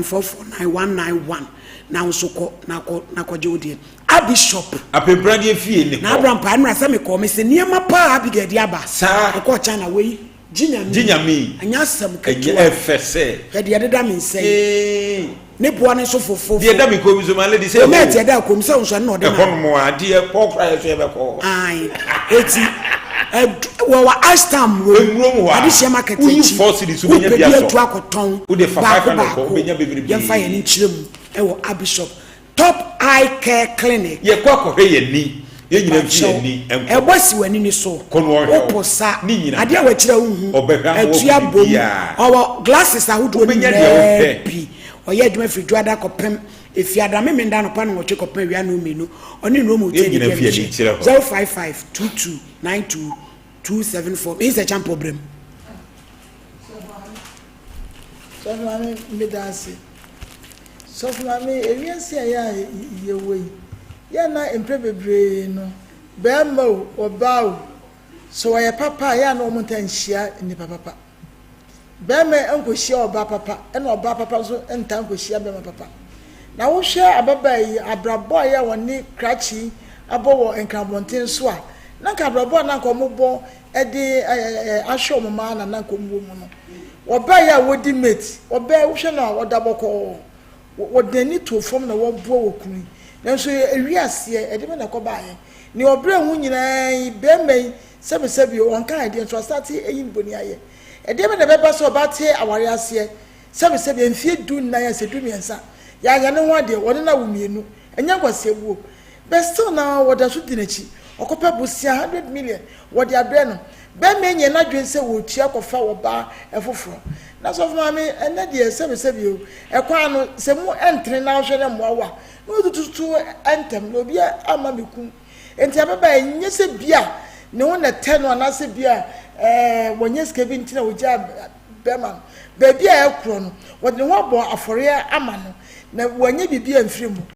0241449191 na wo nso kɔ na kɔ na kɔgye wo deɛ. Abishop. Apempradeɛ fie ne Na hɔ. Abraham paa nnora sɛ mekɔɔ mese nneɛma paa Abigail de aba. Saa. Mekɔɔ China wei. Gye Nyame. Gye Nyame yi. Ɛnyɛ asɛm Ɛnyɛ ketewa. ɛfɛ sɛ. Hwɛ deɛ ɛdeda me nsa yi. Ee. Ne boɔ no nso fofofo. Deɛ ɛda me kɔn mu so my lady sɛ Wo mɛɛte ɛhɔ. ɛda kɔn mu sɛ wo nso ɛno na ɔde ma. Ɛhɔ nom a deɛ kɔ koraa yɛ so yɛbɛkɔ hɔ. Ae. Eti ɛd wɔ wɔ Ashtown Murom. Emurom hɔ a. Adehyeɛ market Woyi akyi. 4 cedis wobɛnya Wopɛ bi bi atɔ. atu akɔtɔn. Wode fa Baako 500 kɔ baako. wobɛnya bebrebe. Yɛmfa yɛn ani nkyerɛ mu ɛwɔ Abishop. Top Eye Care Clinic. Yɛkɔ akɔhwɛ yɛn ani. Yɛn nyinaa mfi yɛn ani nkɔ. Ɛbɔ si w'ani ni so. Kɔ na ɔnhwɛ wo. Wopo sa. Ne nyinaa. Adeɛ a wakyiri a wonhu. Ɔbɛhwɛ ama wahu Atua bom. biribiara. Ɔwɔ glasses ahodoɔ no Wobɛnya deɛ nyinaa wopɛ. bi. Ɔyɛ adwuma firi Dwoada kɔpem Efiada, Memenda anɔpa nnɔnwɔtwe kɔpem awia nnɔnmienu. Ɔne Nnoɔma Yɛn Hotel nyinaa di mfi yɛn ani nkyerɛ akyire. hɔ. 055 22 92 274. Meyi sɛ Kyampɔ brɛ mu. Sɔfo Maame, meda ase. Sɔfo Maame, ewiase a yɛ a yɛwɔ yi, yɛ na mprɛ bebree no, bɛrima o, ɔbaa o, sɛ wɔyɛ papa a, yɛ a na wɔn ntaa nhyia nnipa papa. Bɛrima nkɔhyia ɔbaa papa, ɛna ɔbaa papa nso ntaa nkɔhyia bɛrima papa. Na wohwɛ ababaa yi, abrabɔ a yɛ a wɔne krakye yi abɔ wɔ Nkrabɔnten so a, na nka abrabɔ a na nka wɔbɔ de ahwɛ wɔn mma na na nka wɔwɔ mu no. Ɔbaa yi a wɔdi mate, ɔbaa yi wohwɛ no a ɔda bɔkɔɔ, wɔde n'ani too fam na wɔboa wɔ kunu yi. Nanso ewi aseɛ, ɛde bɛ na ɛkɔbaeɛ. Nea ɔbrɛ ho nyinaa yi, bɛrima yi, sɛbesɛbe ɔnka ɛdeɛ nso asate ayi ne bɔni ayɛ. Ɛdeɛ bɛ na ɛbɛba sɛ ɔbaa te aware aseɛ, sɛbesɛbe mfeɛ du nnan asɛ du mmiɛnsa, yɛanyɛ ne ho adeɛ, wɔne no awo mmienu, ɛnyɛ nkwaseabuo. But still na wɔda so di n'akyi. Ɔkɔpɛ bosea 100 million wɔde abrɛ no. Bɛrima yi nyɛ n'adwene sɛ wɔretua kɔfa ɔbaa foforɔ. Na sɔfo maame, ɛnnɛ deɛ sɛbesɛbe o, ɛkwan no sɛ mu ɛntene na wohwɛ na ɛmmoa wo a, na wotututu ntɛm na obi amma mɛkum. Enti ababaa yi, nyɛ sɛ bi a ne ho na ɛtɛ no anaasɛ bi a ɛɛ wɔnyɛ sika bi nti na wɔgyaa bɛrima no. Baabi a ɛkorɔ no, wɔde ne ho abɔ afɔreɛ ama no na wɔanyɛ biribi amfiri mu.